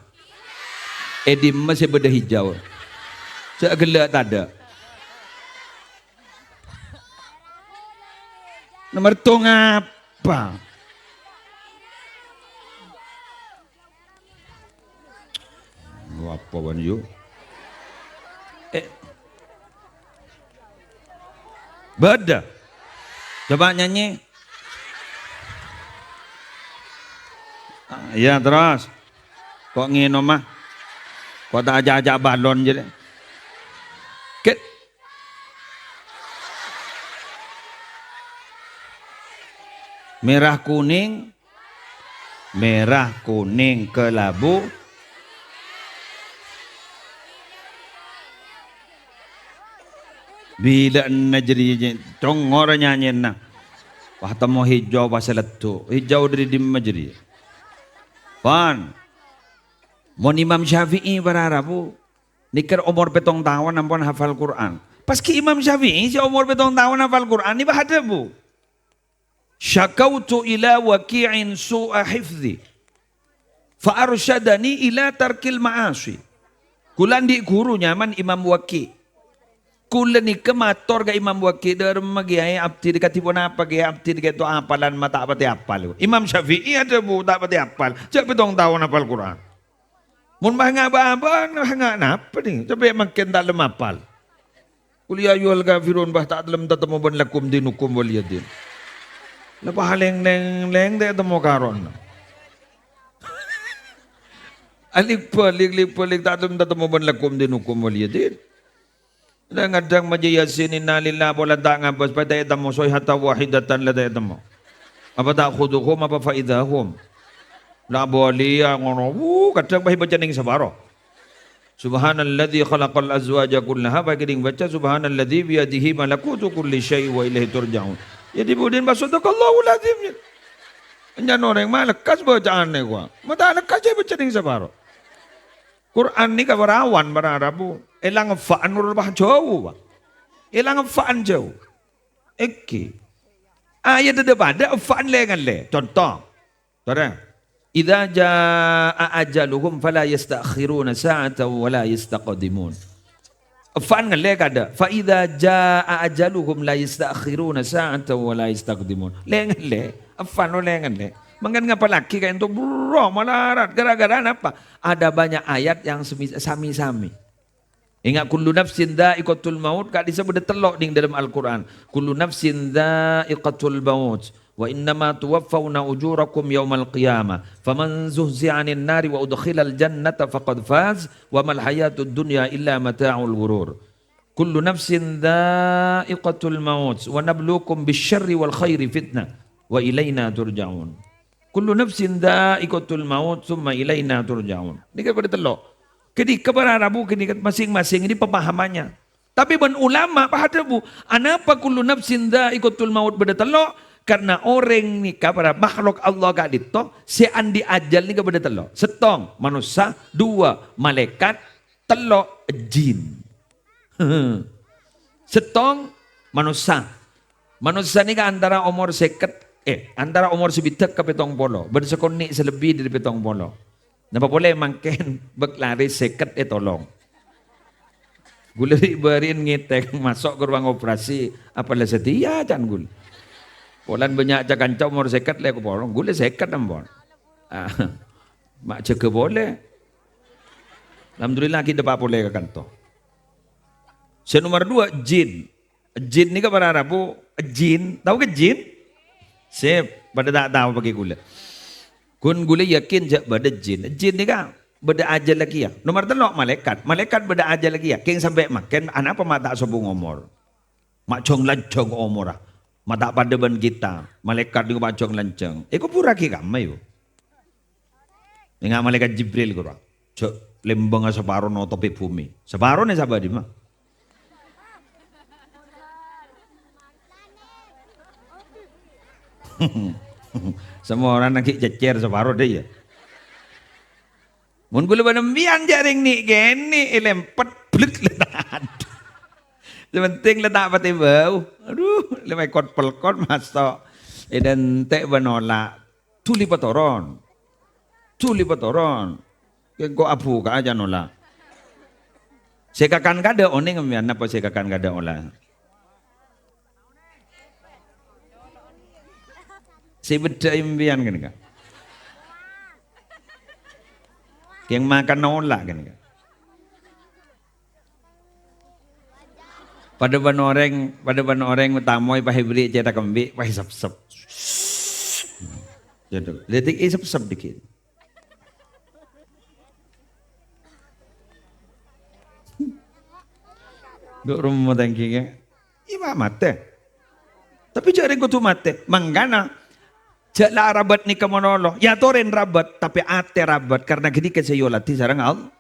È dimma sè bâdâ hijau? Sè ghellâ' tadâ'. Nomer tong apa? Apa, Wan, yu? Eh. Bâdâ. Coba nyanyi. Ah, iya, terus. Kok ngènom, ah? Kok ta' ajâ'-ajâ' balon jârèya? Ket. Merah kuning, merah kuning kelabu. Bilâ'na jârèya congor nyanyèna. Wah, temmo hijau pas leddhu'. Hijau dâri dimma jârèya? Pan. Mon Imam Syafi'i para rabu, nèkèr omor pèttong taon ampon hafal Qur'an. Pas ghi' Imam Syafi'i sè omor pèttong taon hafal Qur'an, nèka adhâbu. "Syakautu ila Waqi'in su'a hifzi, fa arsyadani ila tarkil ma'asi." Kaulâ andi' ghuru nyamana Imam Waqi'. Kaulâ nèka mator ka Imam Waqi', "Dâremma, Kèyaè, abdhi kadi ponapa, Kèyaè? Abdhi kèto apalan ma' ta' patè apal." Imam Syafi'i adhâbu, "Ta' patè apal. Jhâ' pèttong taon apal Qur'an." Mon bâ nga'-abâ', bâ nga' napa, nè? Coba mangkèn ta' lem apal. "Qul ya ayyuhal kafirun, bâ ta' lem tatemmo bân lakum dinukum waliyadin." Napa lèng-lèng-lèng ta' temmo karonna. Alik-balik, lik-balik, ta' lem tatemmo bân lakum dinukum waliyadin. Kadhâng-kadhâng maca Yasin, "Innalillah," pola ta' ngabâs, pas ta' ètemmo, "Shaihatan wahidatan," la ta' ètemmo. "Apa ta'khudzuhum, apa faidahum." La bâliyâ ngono, wuh, kadhâng pas èbâca nèng saparo. "Subhanalladzi khalaqal azwaja kullaha," pas kèdhing bâca, "Subhanalladzi biyadihi malakutu kulli syai' wa ilaihi turja'un." Ya, di budin, "Sadaqallahul azim." Ènyan orèng ma' lekkas bâca'anna, kowa. Ma' ta' lekkas jâ' èbâca nèng saparo. Qur'an nèka parawan para rabu. Èlang fa'an nurul wah jhâu, Pak. Èlang fa'an jhâu. Èngghi. Ayat dhâ-padhâ fa'an lè-ngallè. Conto. Torè. "Idza jaa ajaluhum fala yasta'khiruna sa'atan wa la yastaqdimun." Fa'an ngallè kadhâ. "Fa idza jaa ajaluhum la yasta'khiruna sa'atan wa la yastaqdimun." Lè-ngallè. Apa no lengan le? Mangkan ngapa lagi kayak itu bro malarat? Gara-gara apa? Ada banyak ayat yang semi-, sami-sami. Ingat, "Kullu nafsin dha'iqatul maut," kak disebut tello' ding dalam Al-Quran. "Kullu nafsin dha'iqatul maut. Wa innama tuwaffawna ujurakum yaumal qiyamah. Faman zuhziha 'anin nari wa udkhilal jannata faqad faz. Wa mal hayatud dunya illa mata'ul ghurur." "Kullu nafsin dha'iqatul maut. Wa nabluukum bisyarri wal khairi fitnah. Wa ilaina turja'un." "Kullu nafsin dha'iqatul maut, tsumma ilaina turja'un." Ini kan pada tello'. Jadi, para rabu ini kan masing-masing ini pemahamannya. Tapi bân ulama padâ bu, anapa kullu nafsin dha'iqatul maut bâdâ tello'? Karena orèng nèka para makhluk Allah ka'dinto, sè andi' ajâl nèka bâdâ tello'. Sèttong manossa, dua malaèkat, tello' jin. Sèttong manossa. Manossa nèka antara omor sèket, eh, antara omor sabidhâk ka pèttong polo, bân sakonè' sè lebbi dâri pèttong polo. Napa polè mangkèn bâk larè sèket ètolong. Ghulâ ri'-bâri'ân ngètèng maso' ka ruang operasi, apa la satèya can ghulâ. Polana bânnya' ca-kanca omor sèket lè' èpolong, ghulâ sèket ampon. Ah, ma' jâgâ polè. Alhamdulillah, ghi' dâpa' polè ka kanto. Sè nomer dua, jin. Jin nèka para rabu, jin. Tao kan jin? Sip, padâ ta' tao bâgi ghulâ. Ghun ghulâ yakin jâ' bâdâ jin. Jin nèka bâdâ ajâl lagi ya. Nomer tello' malaèkat. Malaèkat bâdâ ajâl lagi ya. Kèng sampè' mangkèn, anapa ma' ta' sobung omor? Ma' jhâng-lanjhâng omorra. Ma' ta' padâ bân kita. Malaèkat nèko ma' jhâng-lanjhâng. Èkobhurraghi kamma, yo. Enga' malaèkat Jibril ghuru. Jâ' lembângnga saparo notobhi bhumè. Saparona sabâdhimma. Samoran ghi' cècèr saparo dâ' iyâ. Mon ghulâ bân empèyan jâ' rèng nè'-kènè' èlempet, blet, lè, ta' adâ'. Sè pentèng lè ta' patè bâu. Adhu, lè mèkot-pèlkot maso'. Èdântè' bân ola'. Dhuli patoron. Dhuli patoron. Kèng ko' abhuka'a jhân ola'. Sè kakan kadâ' onèng empèyan napa sè kakan kadâ' ola'? Sè beddhâ empèyan kènè, Ka'. Kèng makan ola' kènè, Ka'. Padâ bân orèng, padâ bân orèng matamoy pas èberri' cèthak embi', pas èsepsep. Gitu. Dâddhi èsepsep dikit. Dhu' rummo tèngghi, Ka'. Iyâ, ma-, matè. Tapè jâ' rèng kodhu matè. Mangkana, jâ' la arabât nèka malolo. Yâ torè rabât, tapè atè rabât. Karna ghânèka sè èolatè sareng Allah.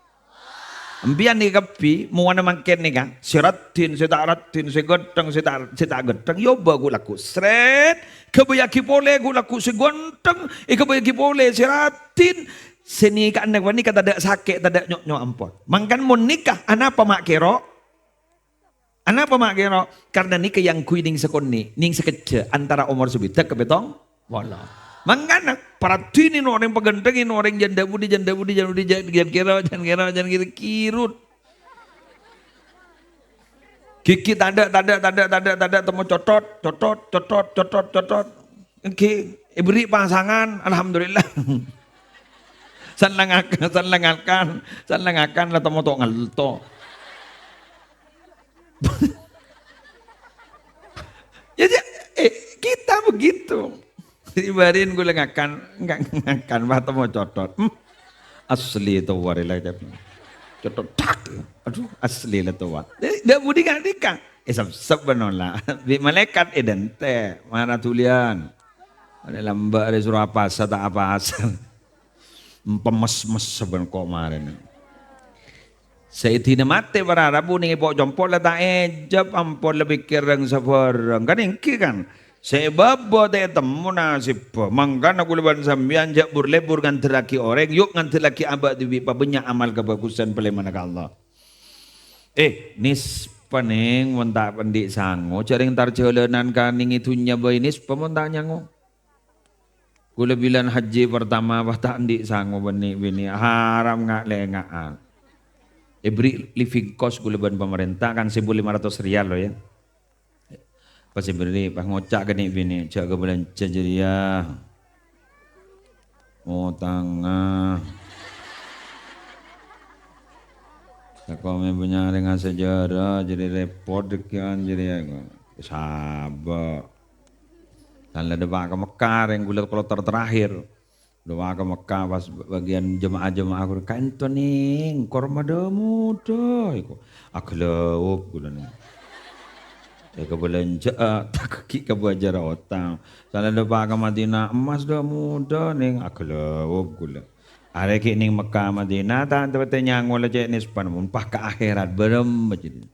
Empèyan nèka kabbhi, mowana mangkèn nèka. Sè raddhin, sè ta' raddhin, sè ghântheng, sè ta', sè ta' ghântheng. Yobâ ghu' lagghu'. Srèt, ghâbâyyaghi polè ghu' lagghu' sè ghântheng. Èghâbâyyaghi polè sè raddhin. Sè nèka, nèka, nèka tadâ' sakè', tadâ' nyo'-nyo' ampon. Mangkana mon nèka, anapa ma' kèro? Anapa ma' kèro? Karna nèka èyangghuy nèng sakonè', nèng sakejjhâ' antara omor sabidhâk ka pèttong polo. Mangkana, paraddhinè no orèng paghânthengngè no orèng jhân dâ' budi, jhân dâ' budi, jhân budi, jhân, jhân kèro, jhân kèro, jhân kèro, kirut. Ghighi tadâ', tadâ', tadâ', tadâ', tadâ', temmo cotot, cotot, cotot, cotot, cotot. Èngghi, èberri' pasangan, alhamdulillah. San la ngak-, san la ngakan, san la ngakan, la temmo to' ngelto. Ya, ya, eh, kita begitu. Ibarin ghulâ ngakan, nga-, ngakan, wah, temmo cotot. Hmm. Asli to, warè la, cotot, tak. Adhu, asli la to, wah. Jadi, dâ' budi ka'dinto. Èsepsep bân ola'. Bi' malaèkat èdântè', mara dhuliyân. Arè lambâ', arè soro apasa, ta' apasa. Empemes-mes sabbhân ko' marèna. Sè èdina matè para rabu nèng èpo'-compo' la ta' èjâb, ampon la pèkkèr rèng-sabhârâng. Kan èngghi, kan? Sè bâbâ ta' ètemmo nasibbhâ. Mangkana ghulâ bân sampèyan jâ' bur-lebur ngandellaghi orèng, yu' ngandellaghi abâ' dhibi' pabânnya' amal kabhâghusân palèmana ka Allah. Eh, nispa nèng, mon ta' andi' sango, jhâ' rèng tar jhâlânan ka nèng è dhunnya bhâi nispa mon ta' nyango. Ghulâ bilân hajji partama pas ta' andi' sango bânnè binè, haram nga'-lènga'an. Èberri' living cost ghulâ bân pamarènta kan sèbu lèma ratos riyal lo, ya. Pas èberri', pas ngoca' kènè' binè, "Jhâ' kabâlânjhâ jârèya. Otangnga. Tako' mè' bânnya' rèng asajârâ, jârèya rèpot dhâggi'ân jârèya." Sabâ'. Tan la dâpa' ka Mekkah, rèng ghulâ kloter terakhir. Dâpa' ka Mekkah pas bâgiyân jemaah-jemaah ghuru, "Kaènto, Nèng, korma dâ-modâ," èko. Aghâlâup ghulâ, Nèng. È kabâlânjhâ'â, ta' ghi' kabâjârâ otang. Sala dâpa' ka Madinah, "Emmas dâ-modâ, Nèng." Aghâlâup ghulâ. Arè ghi' nèng Mekkah Madinah, ta' teptè nyango la cè' nispan, mon pas ka akhèrat, bârâmma jârèya.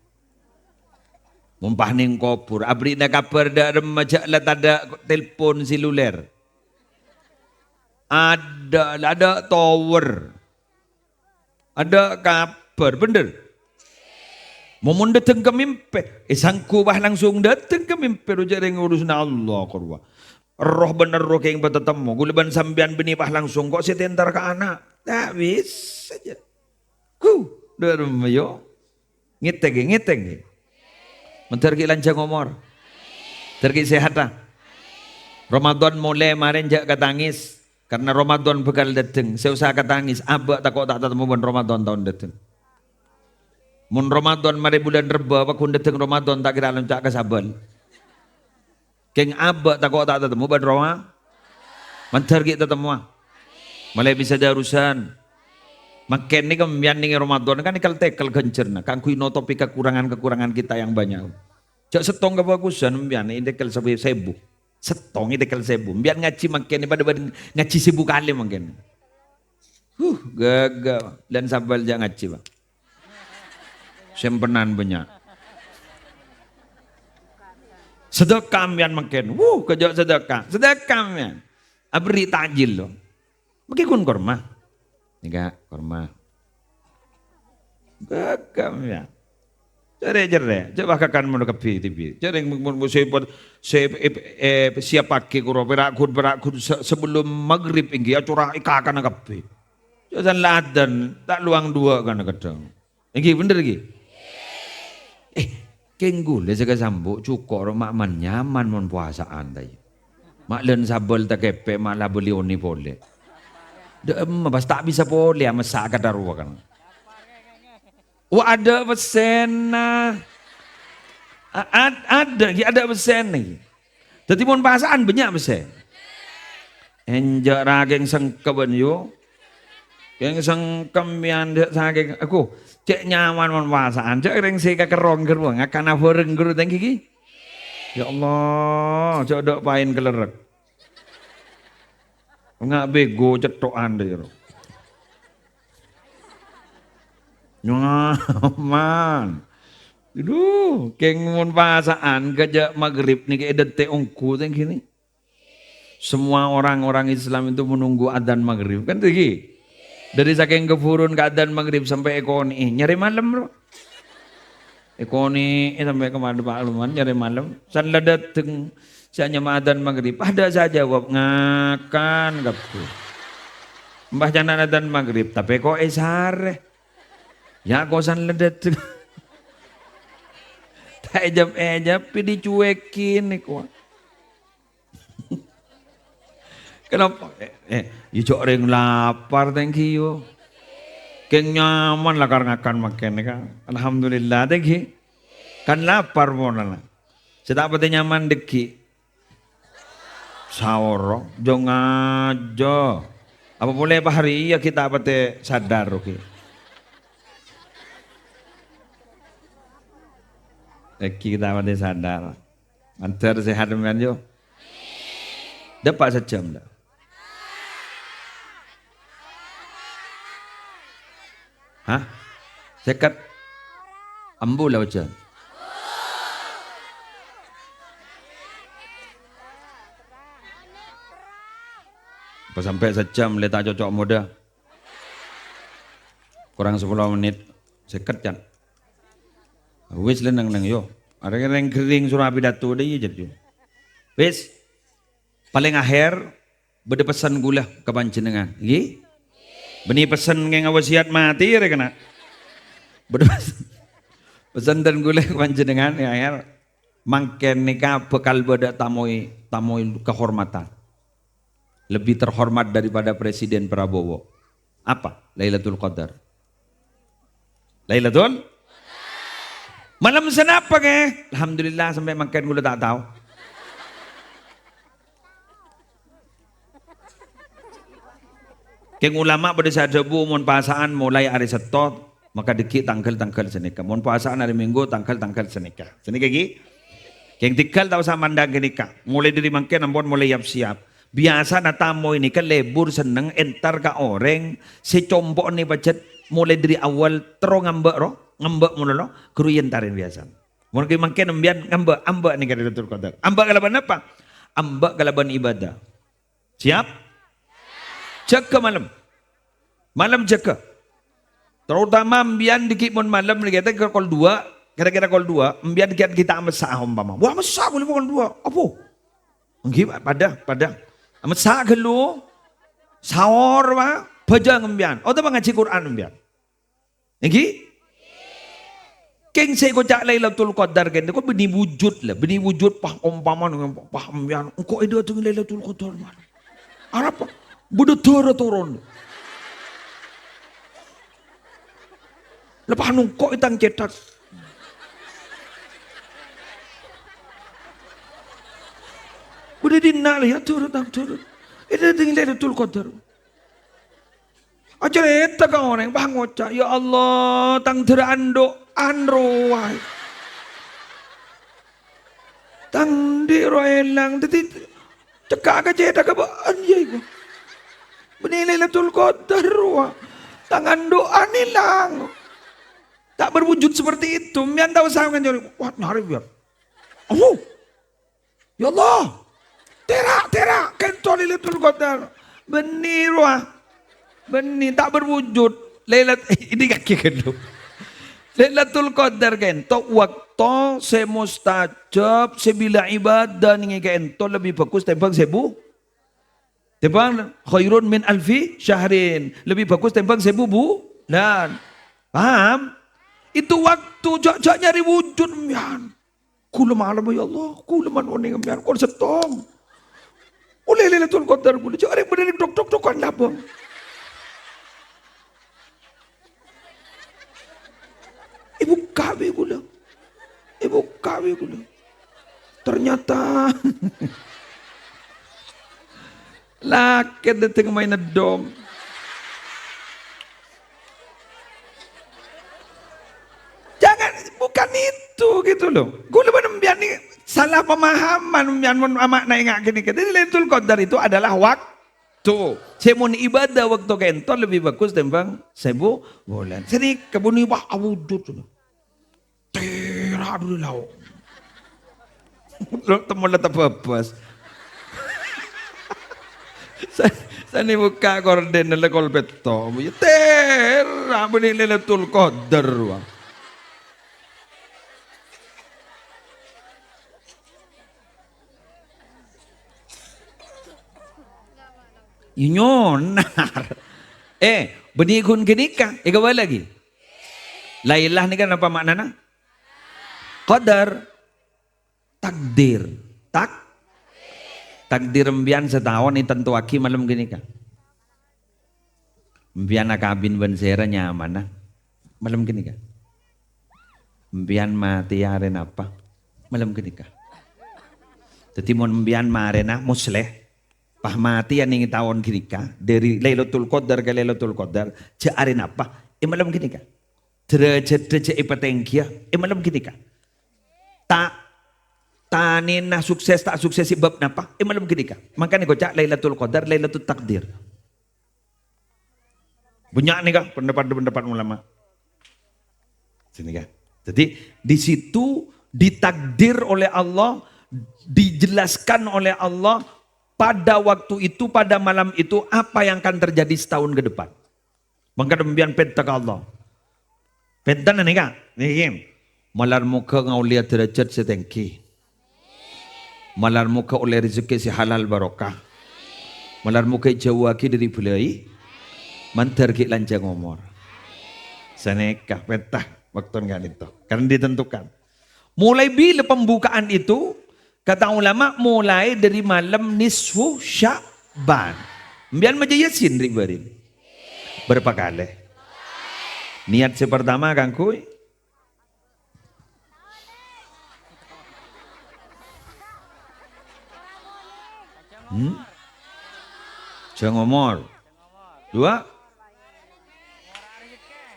Mon pas nèng kobhur, abherri'na kabhâr dâ' remma jhâ' la tadâ' telpon seluler. Adâ', adâ' tower. Adâ' kabhâr, bhender? Momon dâteng ka mèmpè, èsangghu pas langsung dâteng ka mèmpè, roja rèng urusanna Allah, korwa. Erroh bân erroh kèng patatemmo, ghulâ bân sampèyan bânnè pas langsung, ko' sè tèntar ka ana'. Ta' bisa jâ. Huh, dâ' remma, yo. Ngètèng, ghi, ngètèng, ghi. Mandhâr ghi' lanjhâng omor. Mandhâr ghi' sèhadhâ. Ramadan molè marèn jhâ' katangis. Karna Ramadan bhâkal dâteng. Sè osa katangis, abâ' tako' ta' tatemmo bân Ramadan taon dâteng. Mon Ramadan marè bulân Rebbâ, pagghun dâteng Ramadan ta' kèra lonca' ka Sabâl. Kèng abâ' tako' ta' tatemmo bân Roma. Mandhâr ghi' tatemmowa. Malè bisa darusan. Mangkèn nèka sampèyan nèng è Ramadan kan èkel-tèkel ghânjhârânna kaangghuy notopi kekurangan-kekurangan kita yang banyak. Jhâ' sèttong kabhâghusân sampèyan ètekel sabè-, sèbu. Sèttong ètekel sèbu. Sampèyan ngajhi mangkèn padâ bân ngajhi sèbu kalè mangkèn. Huh, ghâghâ. Lan Sabâl jhâ' ngajhi, Pak. Sèmpenan bânnya'. Sedekah sampèyan mangkèn. Wuh, kejjhâ' sedekah. Sedekah sampèyan. Aberri' takjil, lo. Mangkèn ghun korma. Nèka, korma. Ghâghâ sampèyan. Cerrè'-cerrè'. Coba kakan mono kabbhi dhibi'. Cerrè' mon, mon, mon sè, sè, eh, eh, siap pagi kuro, pèra' ghun, pèra' ghun se-, sebelum maghrib ènggi, acora' èkakana kabbhi. Jhâ' san la adzan, ta' lowang duwâ' kana kadhâng. Ènggi, bhender, ènggi? Eh, kèng ghulâ sè kasambu' coko' ro ma' man-nyaman mon powasa'an, ta' iyâ? Ma' lân Sabâl takèpè' ma' la bâli onè polè. Dâ' emma, pas ta' bisa polè, amessa' kadhâ' rowa kan. Wa, adâ' pèssèna. A-, ad-, adâ', ghi, adâ' pèssèna, ghi. Dhâddhi, mon pasa'an bânnya' pèssè. Enjâ' ra kèng sengkebbhân, yo. Kèng sengkem, yan, jhâ' sakèng, aku, cè' nyaman mon pasa'an, jhâ' rèng sè kakerrong ghâruwa, ngakana bhâreng ghâru tèngghi, ghi. Ya Allah, jhâ' dâ' paèn kalerrek. Nga' bego cetto'an dâ' iyâ, ro. Nyaman. Aduh, kèng mon pasa'an kejjhâ' maghrib nèka èdântè' ongghu tèngghi nè. Semua orang-orang Islam itu menunggu adzan maghrib, kan, tèngghi? Dâri sakèng kabhurun ka adzan maghrib sampè' èkonè'è, nyarè malem, ro. Èkonè'è sampè' ka madhep Pak Lukman, nyarè malem. San la dâteng, sè anyama adzan maghrib. Adâ' sè ajâwâb, ngakan kabbhi. Mbah ca'na adzan maghrib, tapè ko' èsarè. Ya, ko' san la dâteng. Ta' èjâb-èjâbbhi, dicuekin, nèko. Kenapa? Eh, eh, ya jhâ' rèng lapar, tèngghi, yo. Kèng nyaman lakar ngakan mangkèn, kan. Alhamdulillah, tèngghi. Kan lapar, mon la. Sè ta' patè nyaman, dâggi'. Saoro, jhâ' ngajâ. Apa polè Pak Hari, iyâ, ghi' ta' patè sadar, ghi. Èngghi ta' patè sadar. Mandhâr sèhat sampèyan, yo. Dâpa' sajjhâm, ta'? Hah? Sèket? Ambu la ojhân. Apa sampè' sajjhâm lè ta' cocok modâ? Korang sapolo menit. Sèket, can? Wis, lè neng-neng, yo. Arè rèng ghering soro apidato dâ' iyâ, jhât, yo. Wis. Palèng akhèr, bâdâ pessen kaulâ ka panjhennengngan. Èngghi? Bânnè pessen kèng awasiat matè, rè, kana'. Bâdâ pessen, pessen dân kaulâ ka panjhennengngan, ya, akhèr. Mangkèn nèka bhâkal bâdâ tamoy, tamoy kahormadhân. Lebih terhormat daripada Presiden Prabowo. Apa? Lailatul Qadar. Lailatul? Malem sanapa, Kè? Alhamdulillah, sampè' mangkèn kaulâ ta' tao. Kèng ulama padâ sè adhâbu, mon pasa'an molaè arè Settong, maka dhâggi' tangghâl-tangghâl sanèka. Mon pasa'an arè Minggu, tangghâl-tangghâl sanèka. Sanèka ghi? Kèng tèghâl ta' osa mandhâng ghânèka. Molaè dâri mangkèn ampon molaè yap-siyap. Biyasana tamoy nèka lebur senneng entar ka orèng sè compo'na pajhât molaè dâri awwal terro ngambâ' ro, ngambâ' malolo, ghuru èntarè biyasana. Mon ghi mangkèn sampèyan ngambâ', ambâ' nèka Lailatul Qadar. Ambâ' kalabân apa? Ambâ' kalabân ibadah. Siap? Jâgâ malem. Malem jâgâ. Terutama sampèyan dhâggi' mon malem nèka kol duwâ', kira-kira kol duwâ', sampèyan dhâggi' ghi' ta' messa' ompama. Wah, messa' bulâ kol duwâ'. Apa? Èngghi, padâ, padâ. Messa' ghâllu. Saor, Pak. Bhâjâng sampèyan. Otabâ ngajhi Qur'an sampèyan. Èngghi? Kèng sè èkoca' Lailatul Qadar kènè' kok bânnè wujud la, bânnè wujud pas ompama nèng pas sampèyan engko' èdâtengngè Lailatul Qadar, man. Arapa? Bâdâ dârâ toron. La pas nongko' è tang cèthak. Bâdâ dinna' la ya dârâ tang dârâ. Èdâtengngè Lailatul Qadar. Acarèta ka orèng, pas ngoca', "Ya Allah, tang dârâ andhu'ân rowa. Tang andi' rowa èlang." Dhâddhi, cekka' ka cèthak ka bâ'ân, ya, iku. Bânnè Lailatul Qadar rowa. Tang andhu'ân èlang. Tak berwujud seperti itu. Sampèyan ta' osa nganjur, "Wah, nyarè, biar." Oh. Ya Allah, tèra', tèra', kènto Lailatul Qadar. Bânnè rowa. Bânnè, ta' berwujud. Lailat-, ini kaki ghâllu. Lailatul Qadar kènto bâkto sè mustajab, sè bilâ ibadah nèng kènto lebbi bhâghus tèmbhâng sèbu. Tèmbhâng khairun min alfi syahrin. Lebbi bhâghus tèmbhâng sèbu bulân. Paham? Itu waktu jâ'-, jâ' nyarè wujud, sampèyan. Kaulâ malem, ya Allah, kaulâ man onèng sampèyan, kor sèttong. Ollè Lailatul Qadar kaulâ, jâ' arè bâdâ tok-tok-tokan labâng. Èbukka' bi' kaulâ. Èbukka' bi' kaulâ. Ternyata lakè' dâteng maèn dom. Jangan, bukan itu gitu loh. Kaulâ bân sampèyan nèka salah pemahaman, sampèyan mon amakna enga' ghânèka. Jadi Lailatul Qadar itu adalah waktu. Sè mon ibadah waktu kènto lebbi bhâghus tèmbhâng sèbu bulân. Sè nèka bânnè pas awujud. Tèra' dâri lao'. Lo' temmo la tabâbâs. Sa-, sanè bukka' kordèn la kol pètto'. Ya tèra' bânnè Lailatul Qadar, wah. Ya nyonar. Eh, bânnè ghun ghânèka, èkabâlâ ghi. Lailah nèka napa ma'nana? Qadar. Takdir. Tak-, takdir sampèyan sataon ètantowaghi malem ghânèka. Sampèyan akabin bân sèra nyamana malem ghânèka. Sampèyan matè arè napa? Malem ghânèka. Dhâddhi mon sampèyan marèna Musleh, pas matè nèng taon ghânèka, dâri Lailatul Qadar ka Lailatul Qadar, jâ' arè napa? È malem ghânèka. Dârâjhâddhâ jâ' èpatènggiyâ è malem ghânèka. Ta-, tanèna sukses ta' sukses sabâb napa? È malem ghânèka. Mangkana èkoca' Lailatul Qadar, Lailatul Takdir. Bânnya' nèka pendapat-pendapat ulama. Sini ya. Jadi di situ ditakdir oleh Allah, dijelaskan oleh Allah pada waktu itu, pada malam itu apa yang akan terjadi setahun ke depan. Mangkana sampèyan pènta ka Allah. Pènta nèka, nèka. Malar moghâ ngaollèya dârâjhât sè tèngghi. Malar moghâ ollè rejekkè sè halal barokah. Malar moghâ èjhâuwâghi dâri bâlâi. Mandhâr ghi' lanjhâng omor. Sanèka pènta bâkto ka'dinto. Kan ditentukan. Mulai bilâ pembukaan itu? Kata ulama, mulai dari malam nisfu Sya'ban. Embiyan maca Yasin, ri'-bâri'. Berapa kali? Niat sè pertama kaangghuy? Hmm? Jhâng omor. Dua?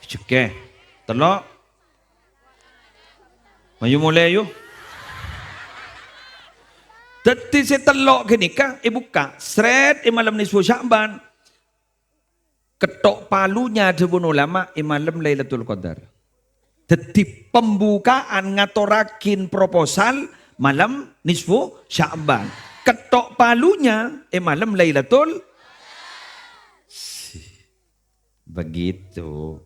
Rejhekkè. Tello'? Mayu molè, yu. Dhâddhi sè tello' ghânèka èbukka', srèt è malam nisfu Sya'ban. Kettok palunya, dhâbuna ulama, è malam Lailatul Qadar. Dhâddhi pembukaan ngatorraghi proposal malam nisfu Sya'ban. Kettok palunya è malam Lailatul Begitu.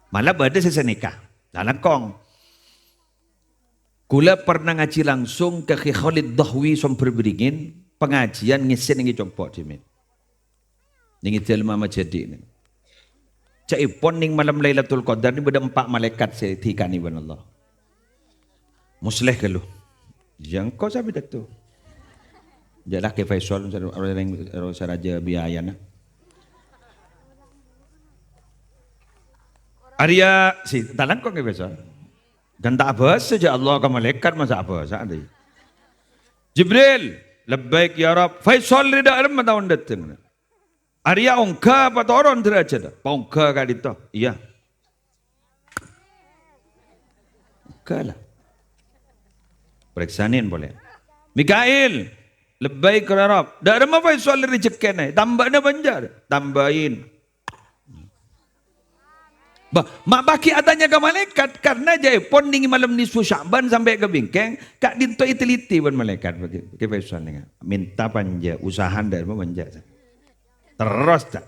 Malah bâdâ sè sanèka. Lalangkong. Kaulâ pernah ngajhi langsung ka Kè Khalid Dhahwi Sombher Bringin, pangajhiân ngèssèna nèng è compo' dhimèn. Nèng è dâlemma majâdi' nèng. Ca'èpon nèng malem Lailatul Qadar nèng bâdâ empa' malaèkat sè èdhikanè bân Allah. Musleh ghâllu. Iyâ, engko' sè apidato. Jâ' la Kè Faisal, sar-, sar-, saraja biayana. Arèya, sè talangkong Kè Faisal. Kan ta' abâsa jâ' Allah ka malaèkat, masa' abâsa, dhi. Jibril, "Labbaik ya Rabb." Faisal rè dâ' remma taon dâteng. Arèya ongghâ apa toron dârâjhâddhâ? Paongghâ ka'dinto. Iyâ. Ongghâ la. Parèksanè polè. Mikail, "Labbaik ya Rabb." Dâ' remma Faisal rejhekkèna, tambâna bânnya', tambâi. Bâh, ma' paghi' atanya ka malaèkat, karna jâ' èpon nèng malem nisfu Sya'ban sampè' ka bingkèng, ka'dinto èteliti bân malaèkat, paghi', paghi' Faisal nèng. Minta panja, usaha dâ' remma panja. Terros, ta'.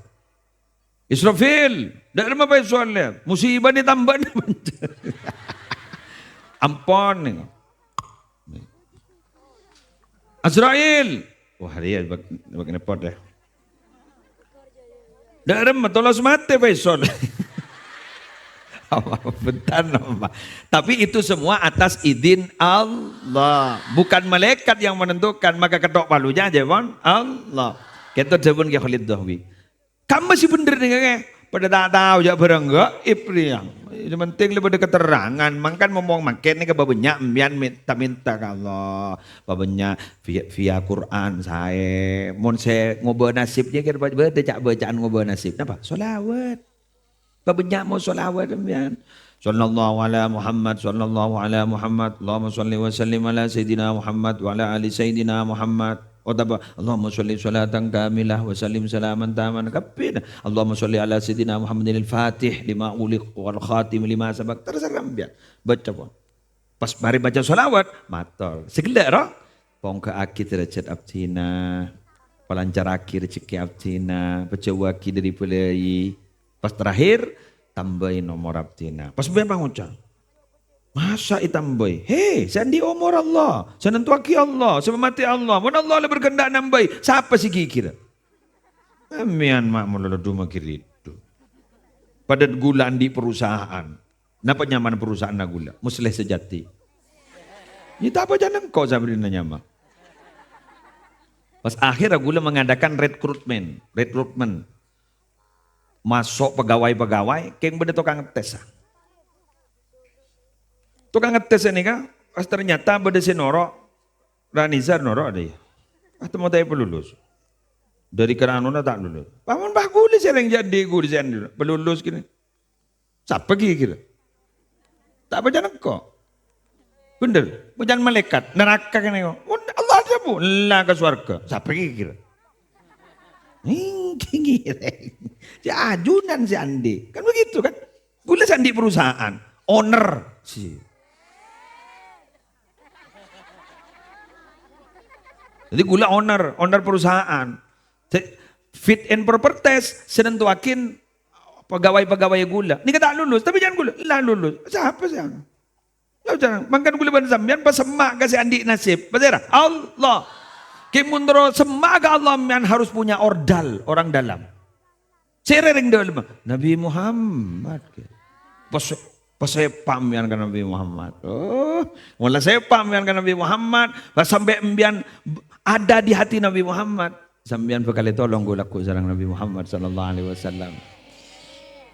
Israfil, dâ' remma Faisal, yâ. Musibâna tambâna. Ampon, nèng. Azrail. Wah, dia bak-, bak-, nepot, yâ. Dâ' remma tolos matè, Faisal. Apa, bentar, apa? Tapi itu semua atas izin Allah. Bukan malaikat yang menentukan, maka kettok palunya, jâ' pon Allah. Kènto dhâbuna Kè Khalid Dhahwi. Kamma sè bhendher nèng, Kè? Padâ ta' tao jâ' bârâng gaib rèya. Sè penting la bâdâ keterangan. Mangkana momong mangkèn nèka bâbânnya' embiyan minta-minta ka Allah. Bâbânnya' via, via Quran saè. Mon sè ngobâ nasib nèka bâdâ ca'-, bacaan ngobâ nasib. Napa? Sholawat. Bâbânnya' mo sholawat embiyan. Sallallahu ala Muhammad, sallallahu ala Muhammad. Allahumma sholli wa sallim ala Sayyidina Muhammad wa ala ali Sayyidina Muhammad. Otabâ, Allahumma sholli sholatan kamilah wa sallim salaman taman. Kabbhi. Allahumma sholli ala Sayyidina Muhammadin al-Fatih lima ughliq wal khatim lima sabaq. Terserah embiyan. Bâca pon. Pas marè maca sholawat, mator. Sè ghellâ', ro? Pongghâ'aghi dârâjhât abdhina. Palancarraghi rejhekkè abdhina. Pajhâuwâghi dâri bâlâi. Pas terakhir, tambâi nomor abdhina. Pas bân pangoca'. Masa' ètambâi? He, sè andi' omor Allah, sè nantowaghi Allah, sè mamatè Allah. Mon Allah la berkehendak nambâi, sapa sè ghighir? Sampèyan ma' molo la duma ghiridhu. Padahal ghulâ andi' perusahaan. Napa nyamana perusahaanna ghulâ? Musleh Sejati. Iyâ, ta' apa jhâ' engko' sabbhânna nyama. Pas akhir ghulâ mengadakan rekrutmen, rekrutmen. Maso' pegawai-pegawai, kèng bâdâ tokang ngettessa. Tokang ngettessa nèka, pas ternyata bâdâ sè noro', Ranizar noro' adâ, yâ. Ah, temmo ta' èpalulus. Dâri karanona ta' lulus. Pamon pas ghulâ sè rèng jadi ghulâ sè anu, palulus kènè. Sapa ghighir? Ta' bâca engko'. Bhendher, bâcaan malaèkat, naraka kènè kok. Mon Allah adhâbu, ella ka sowarghâ. Sapa ghighir? Ngghi, ngghi. Sè ajunan sè andi'. Kan begitu, kan? Ghulâ sè andi' perusahaan, owner. Si. Jadi ghulâ owner, owner perusahaan. Sè fit and proper test, sè nantowaghi pegawai-pegawai ghulâ. Nèka ta' lulus, tapè jhâ' ghulâ, la lulus. Sapa sè anu? La jhâ'. Mangkana ghulâ bân sampèyan pasemma' ka sè andi' nasib. Pasèra? Allah. Kè mon terro semma' ka Allah, sampèyan harus punya ordal, orang dalam. Sèra rèng dâlemma? Nabi Muhammad. Pas Pas sèpa' sampèyan ka Nabi Muhammad. Oh, mon la sèpa' sampèyan ka Nabi Muhammad, pas sampè' sampèyan ada di hati Nabi Muhammad, sampèyan bhâkal ètolong ghu-, lagghu' sareng Nabi Muhammad sallallahu alaihi wasallam.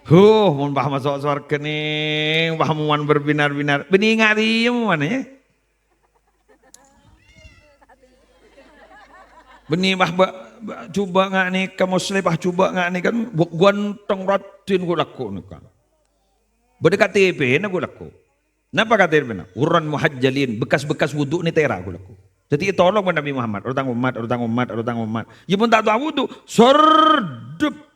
Huh, mon pas maso' sowarghâ nèng, pas mon berbinar-binar, bânnè ngari mon, yâ. Bânnè, bah, ba-, ba-, jhubâ' nga' nèka, Musleh, bah, jhubâ' nga' nèka, bu-, ganteng raddhin ghu-, lagghu' nèka. Bâdâ K T P-na ghu-, lagghu'. Napa K T P-na? Hurran muhajjalin, bekas-bekas wudu'na tèra' ghu-, lagghu'. Dhâddhi ètolong bân Nabi Muhammad, "Ro tang ommat, ro tang ommat, ro tang ommat." Yâ mon ta' du'a wudu', serdep.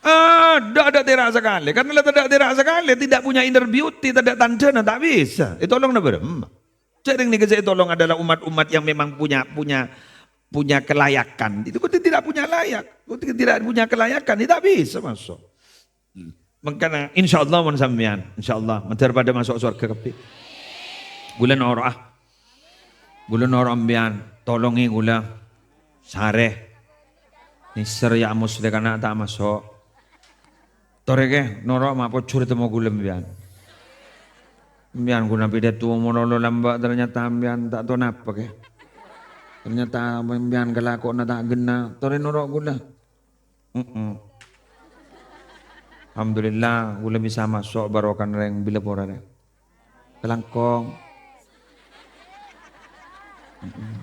Ah, tadâ', tadâ' tèra' sakalè. Karena la tadâ' tèra' sakalè, tidak punya inner beauty, tadâ' tandhâna, ta' bisa. Ètolong napa, Ram? Jhâ' rèng nèka sè ètolong adalah umat-umat yang memang punya, punya, punya kelayakan. Itu kan tidak punya layak. Ketika tidak punya kelayakan, ya ta' bisa maso'. Mangkana, insyaallah mon sampèyan, insyaallah, mandhâr padâ maso' sowarghâ kabbhi. Ghulâ noro', ah. Ghulâ noro' sampèyan, tolongè ghulâ. Sarè. Nèser yâ Musleh kana' ta' maso'. Torè kè, noro' ma' pojhur temmo ghulâ sampèyan. Sampèyan ghun abit dâ' du'a malolo lambâ', ternyata sampèyan ta' tao napa kè. Ternyata sampèyan kalakowanna ta' ghenna. Torè noro' ghulâ. Heeh. Alhamdulillah, ghulâ bisa maso' barokana rèng bilâ pora rè. Kalangkong. Heeh.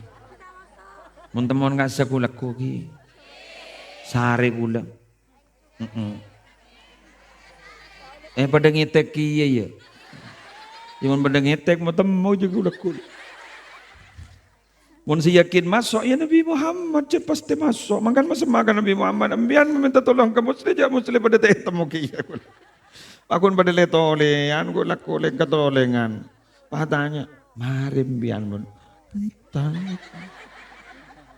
Mon temmon kassa' ghu-, lagghu' ghi. Sarè ghulâ. Heeh. Eh, padâ ngètèk kèya, yâ. Yâ, mon padâ ngètèk, ma' temmo jâ ghu-, lagghu'. Mon sè yakin maso', yâ Nabi Muhammad sè pastè maso'. Mangkana masemma ka Nabi Muhammad, "Sampèyan mamènta tolong ka Musleh, jhâ' Musleh padâ ta' ètemmo kèya." Pakon padâ lè-tolèyan, ghu-, lagghu' lèng-katolèngan. Pas atanya, "Marè sampèyan, mon?" "Enten."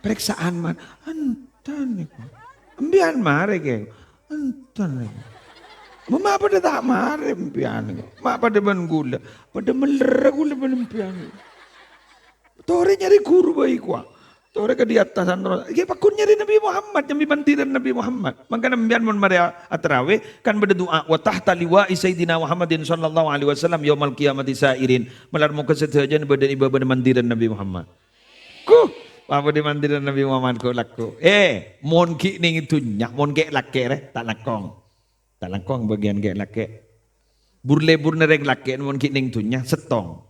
Parèksaan, man. "Enten, nèko." "Sampèyan marè, kèng?" "Enten, nèko." "Ma' padâ ta' marè, sampèyan, nèko? Ma' padâ bân ghulâ?" "Padâ mellèr ghulâ bân sampèyan." Torè nyarè ghuru bhâi kowa. Torè ka di attasan terros. Ghi pakon nyarè Nabi Muhammad, nyambi mandhiran Nabi Muhammad. Mangkana sampèyan mon marè a-, atarawè, kan bâdâ du'a, "Wa tahta liwa'i Sayyidina Muhammadin sallallahu alaihi wasallam yaumal qiyamati sa'irin." Malar moghâ sadhâjâna bâdâ è bâbâna mandhiran Nabi Muhammad. Ghu, apa di mandhiran Nabi Muhammad ghu-, lagghu'. Eh, mon ghi' nèng dhunnya, mon ghi' lakè' rè, ta' langkong. Ta' langkong bâgiyân ghi' lakè'. Bur-lebburna rèng lakè' mon ghi' nèng dhunnya, sèttong.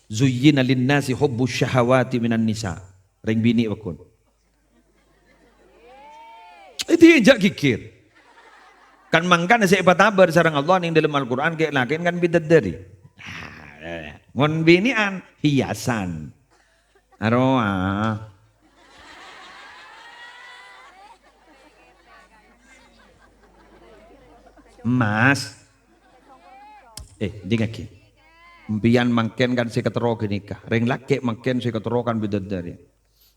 "Zuyyina linnasi hubbus syahawati minan nisa." Rèng binè' pagghun. Èdinjâ' ghighir. Kan mangkana sè èpatabâr sareng Allah nèng dâlem Al-Qur'an, ghi' lakè' kan bidadari. Mon binè'an, hiasan. Arowa. Mas. Eh, dingngaghi. Empiyan mangkèn kan sè katerro ghânèka. Rèng lakè' mangkèn sè katerro kan bidadari.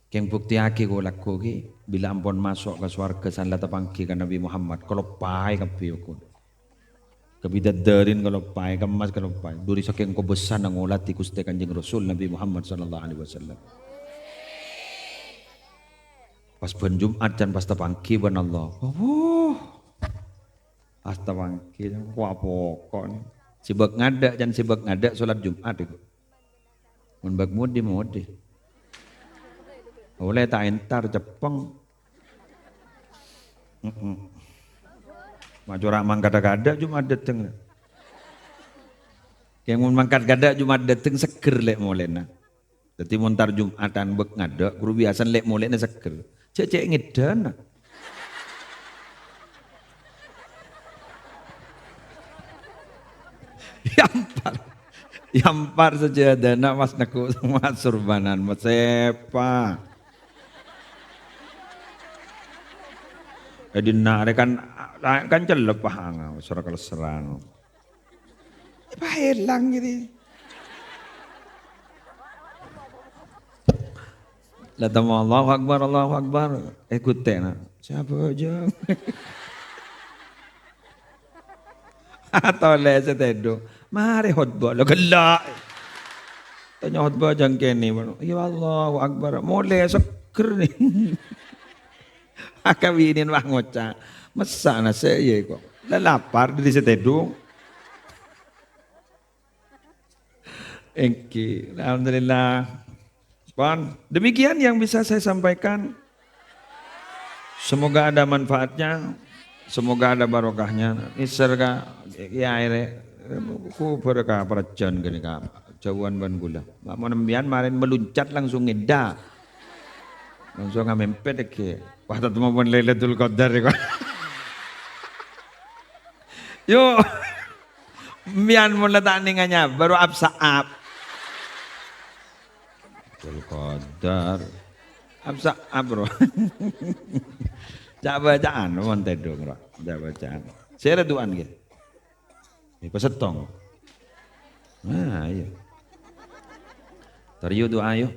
Kèng buktèyaghi ghu-, lagghu' ghi, bilâ ampon maso' ka sowarghâ san la tapangghi ka Nabi Muhammad, kaloppaè kabbhi, pagghun. Kabidaddarin kaloppaè, kemmas kaloppaè. Dhuri sakèng kobâsana ngolatè Ghustè Kanjeng Rasul Nabi Muhammad sallallahu alaihi wasallam. Pas bân Jum'at can pas tapangghi bân Allah. Wah, pas tapangghi, wah, pokokna. Sè bâk ngadâ' can sè bâk ngadâ' salat Jum'at iku. Mon bâk modi, modi. Ollè ta' entar, ceppeng. Heeh. Ma' cora' mangkat kadâ' Jum'at dâteng. Kèng mon mangkat kadâ' Jum'at dâteng, seger lè' molèna. Dhâddhi mon entar Jum'atan bâk ngadâ', ghuru biyasana lè' molèna seger. Cè'-cè' ngèdhâna. Yampar. Yampar sajâdâna pas neggu' mas surbanan, masèpa. È dinna' arè kan, kan cellep, ah, soro kalesseran. Pas èlang jadi. La tama Allahu Akbar, Allahu Akbar. Eh, ghuttèna. Sapa, Jang? Tolè sè tèdung. Marè khotbah. Lo gella'. Tanya khotbah jang kènè'. Iya, Allahu Akbar. Molè seger nè. Akabinèn wah ngoca'. Messa' nasè' iyâ kok. La lapar dâri sè tèdung. Èngghi, alhamdulillah. Pon, demikian yang bisa saya sampaikan. Semoga ada manfaatnya, semoga ada barokahnya. Nèser ka, ya, ere, ku berkah perjan gini ka, jauhan ban gula. Mak mon empiyan marin meluncat langsung ngedda. Langsung ngamempet ke. Wah, tetep mon Lailatul Qadar ya, kok. Yo. Empiyan mon la ta' nènganyap, baru ap-sa'ap. Lailatul Qadar. Ap-sa'ap, bro. Ca' bacaan, mon tèdung, bro. Ca' bacaan. Sèra du'an, ghi. Ini pesettong. Nah, iya. Tar yo du'a, yo.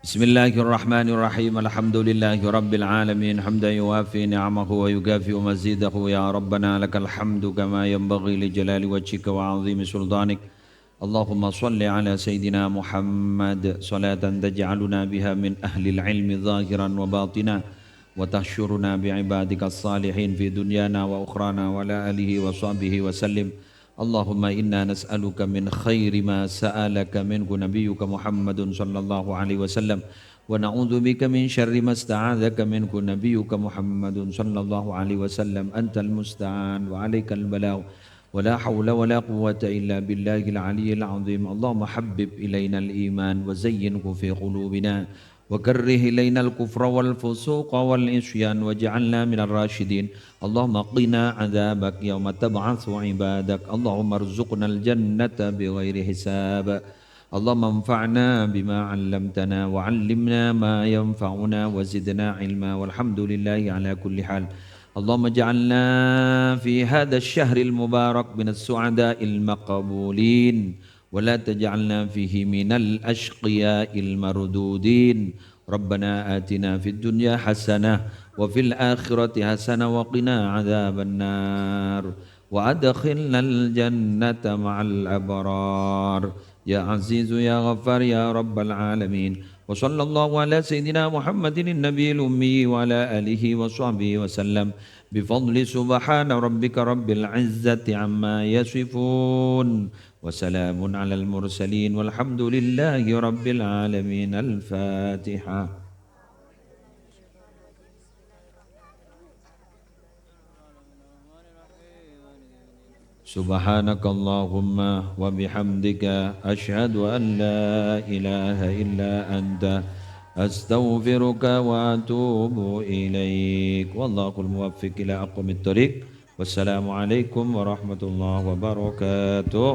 بسم الله الرحمن الرحيم. الحمد لله رب العالمين، حمدا يوافي نعمه ويكافئ مزيده. يا ربنا لك الحمد كما ينبغي لجلال وجهك وعظيم سلطانك. اللهم صل على سيدنا محمد صلاة تجعلنا بها من أهل العلم ظاهرا وباطنا، وتحشرنا بعبادك الصالحين في دنيانا وأخرانا، وعلى آله وصحبه وسلم. اللهم إنا نسألك من خير ما سألك منه نبيك محمد صلى الله عليه وسلم، ونعوذ بك من شر ما استعاذك منه نبيك محمد صلى الله عليه وسلم. أنت المستعان وعليك البلاغ، ولا حول ولا قوة إلا بالله العلي العظيم. اللهم حبب إلينا الإيمان وزينه في قلوبنا، وكره إلينا الكفر والفسوق والعصيان، واجعلنا من الراشدين. اللهم قنا عذابك يوم تبعث عبادك. اللهم ارزقنا الجنة بغير حساب. اللهم انفعنا بما علمتنا، وعلمنا ما ينفعنا، وزدنا علما، والحمد لله على كل حال. اللهم اجعلنا في هذا الشهر المبارك من السعداء المقبولين، ولا تجعلنا فيه من الأشقياء المردودين. ربنا آتنا في الدنيا حسنة وفي الآخرة حسنة وقنا عذاب النار، وأدخلنا الجنة مع الأبرار، يا عزيز يا غفار يا رب العالمين. وصلى الله على سيدنا محمد النبي الأمي وعلى آله وصحبه وسلم، بفضل سبحان ربك رب العزة عما يصفون، وسلام على المرسلين، والحمد لله رب العالمين. الفاتحة. سبحانك اللهم وبحمدك، أشهد أن لا إله إلا أنت، أستغفرك وأتوب إليك. والله الموفق إلى أقوم الطريق. والسلام عليكم ورحمة الله وبركاته.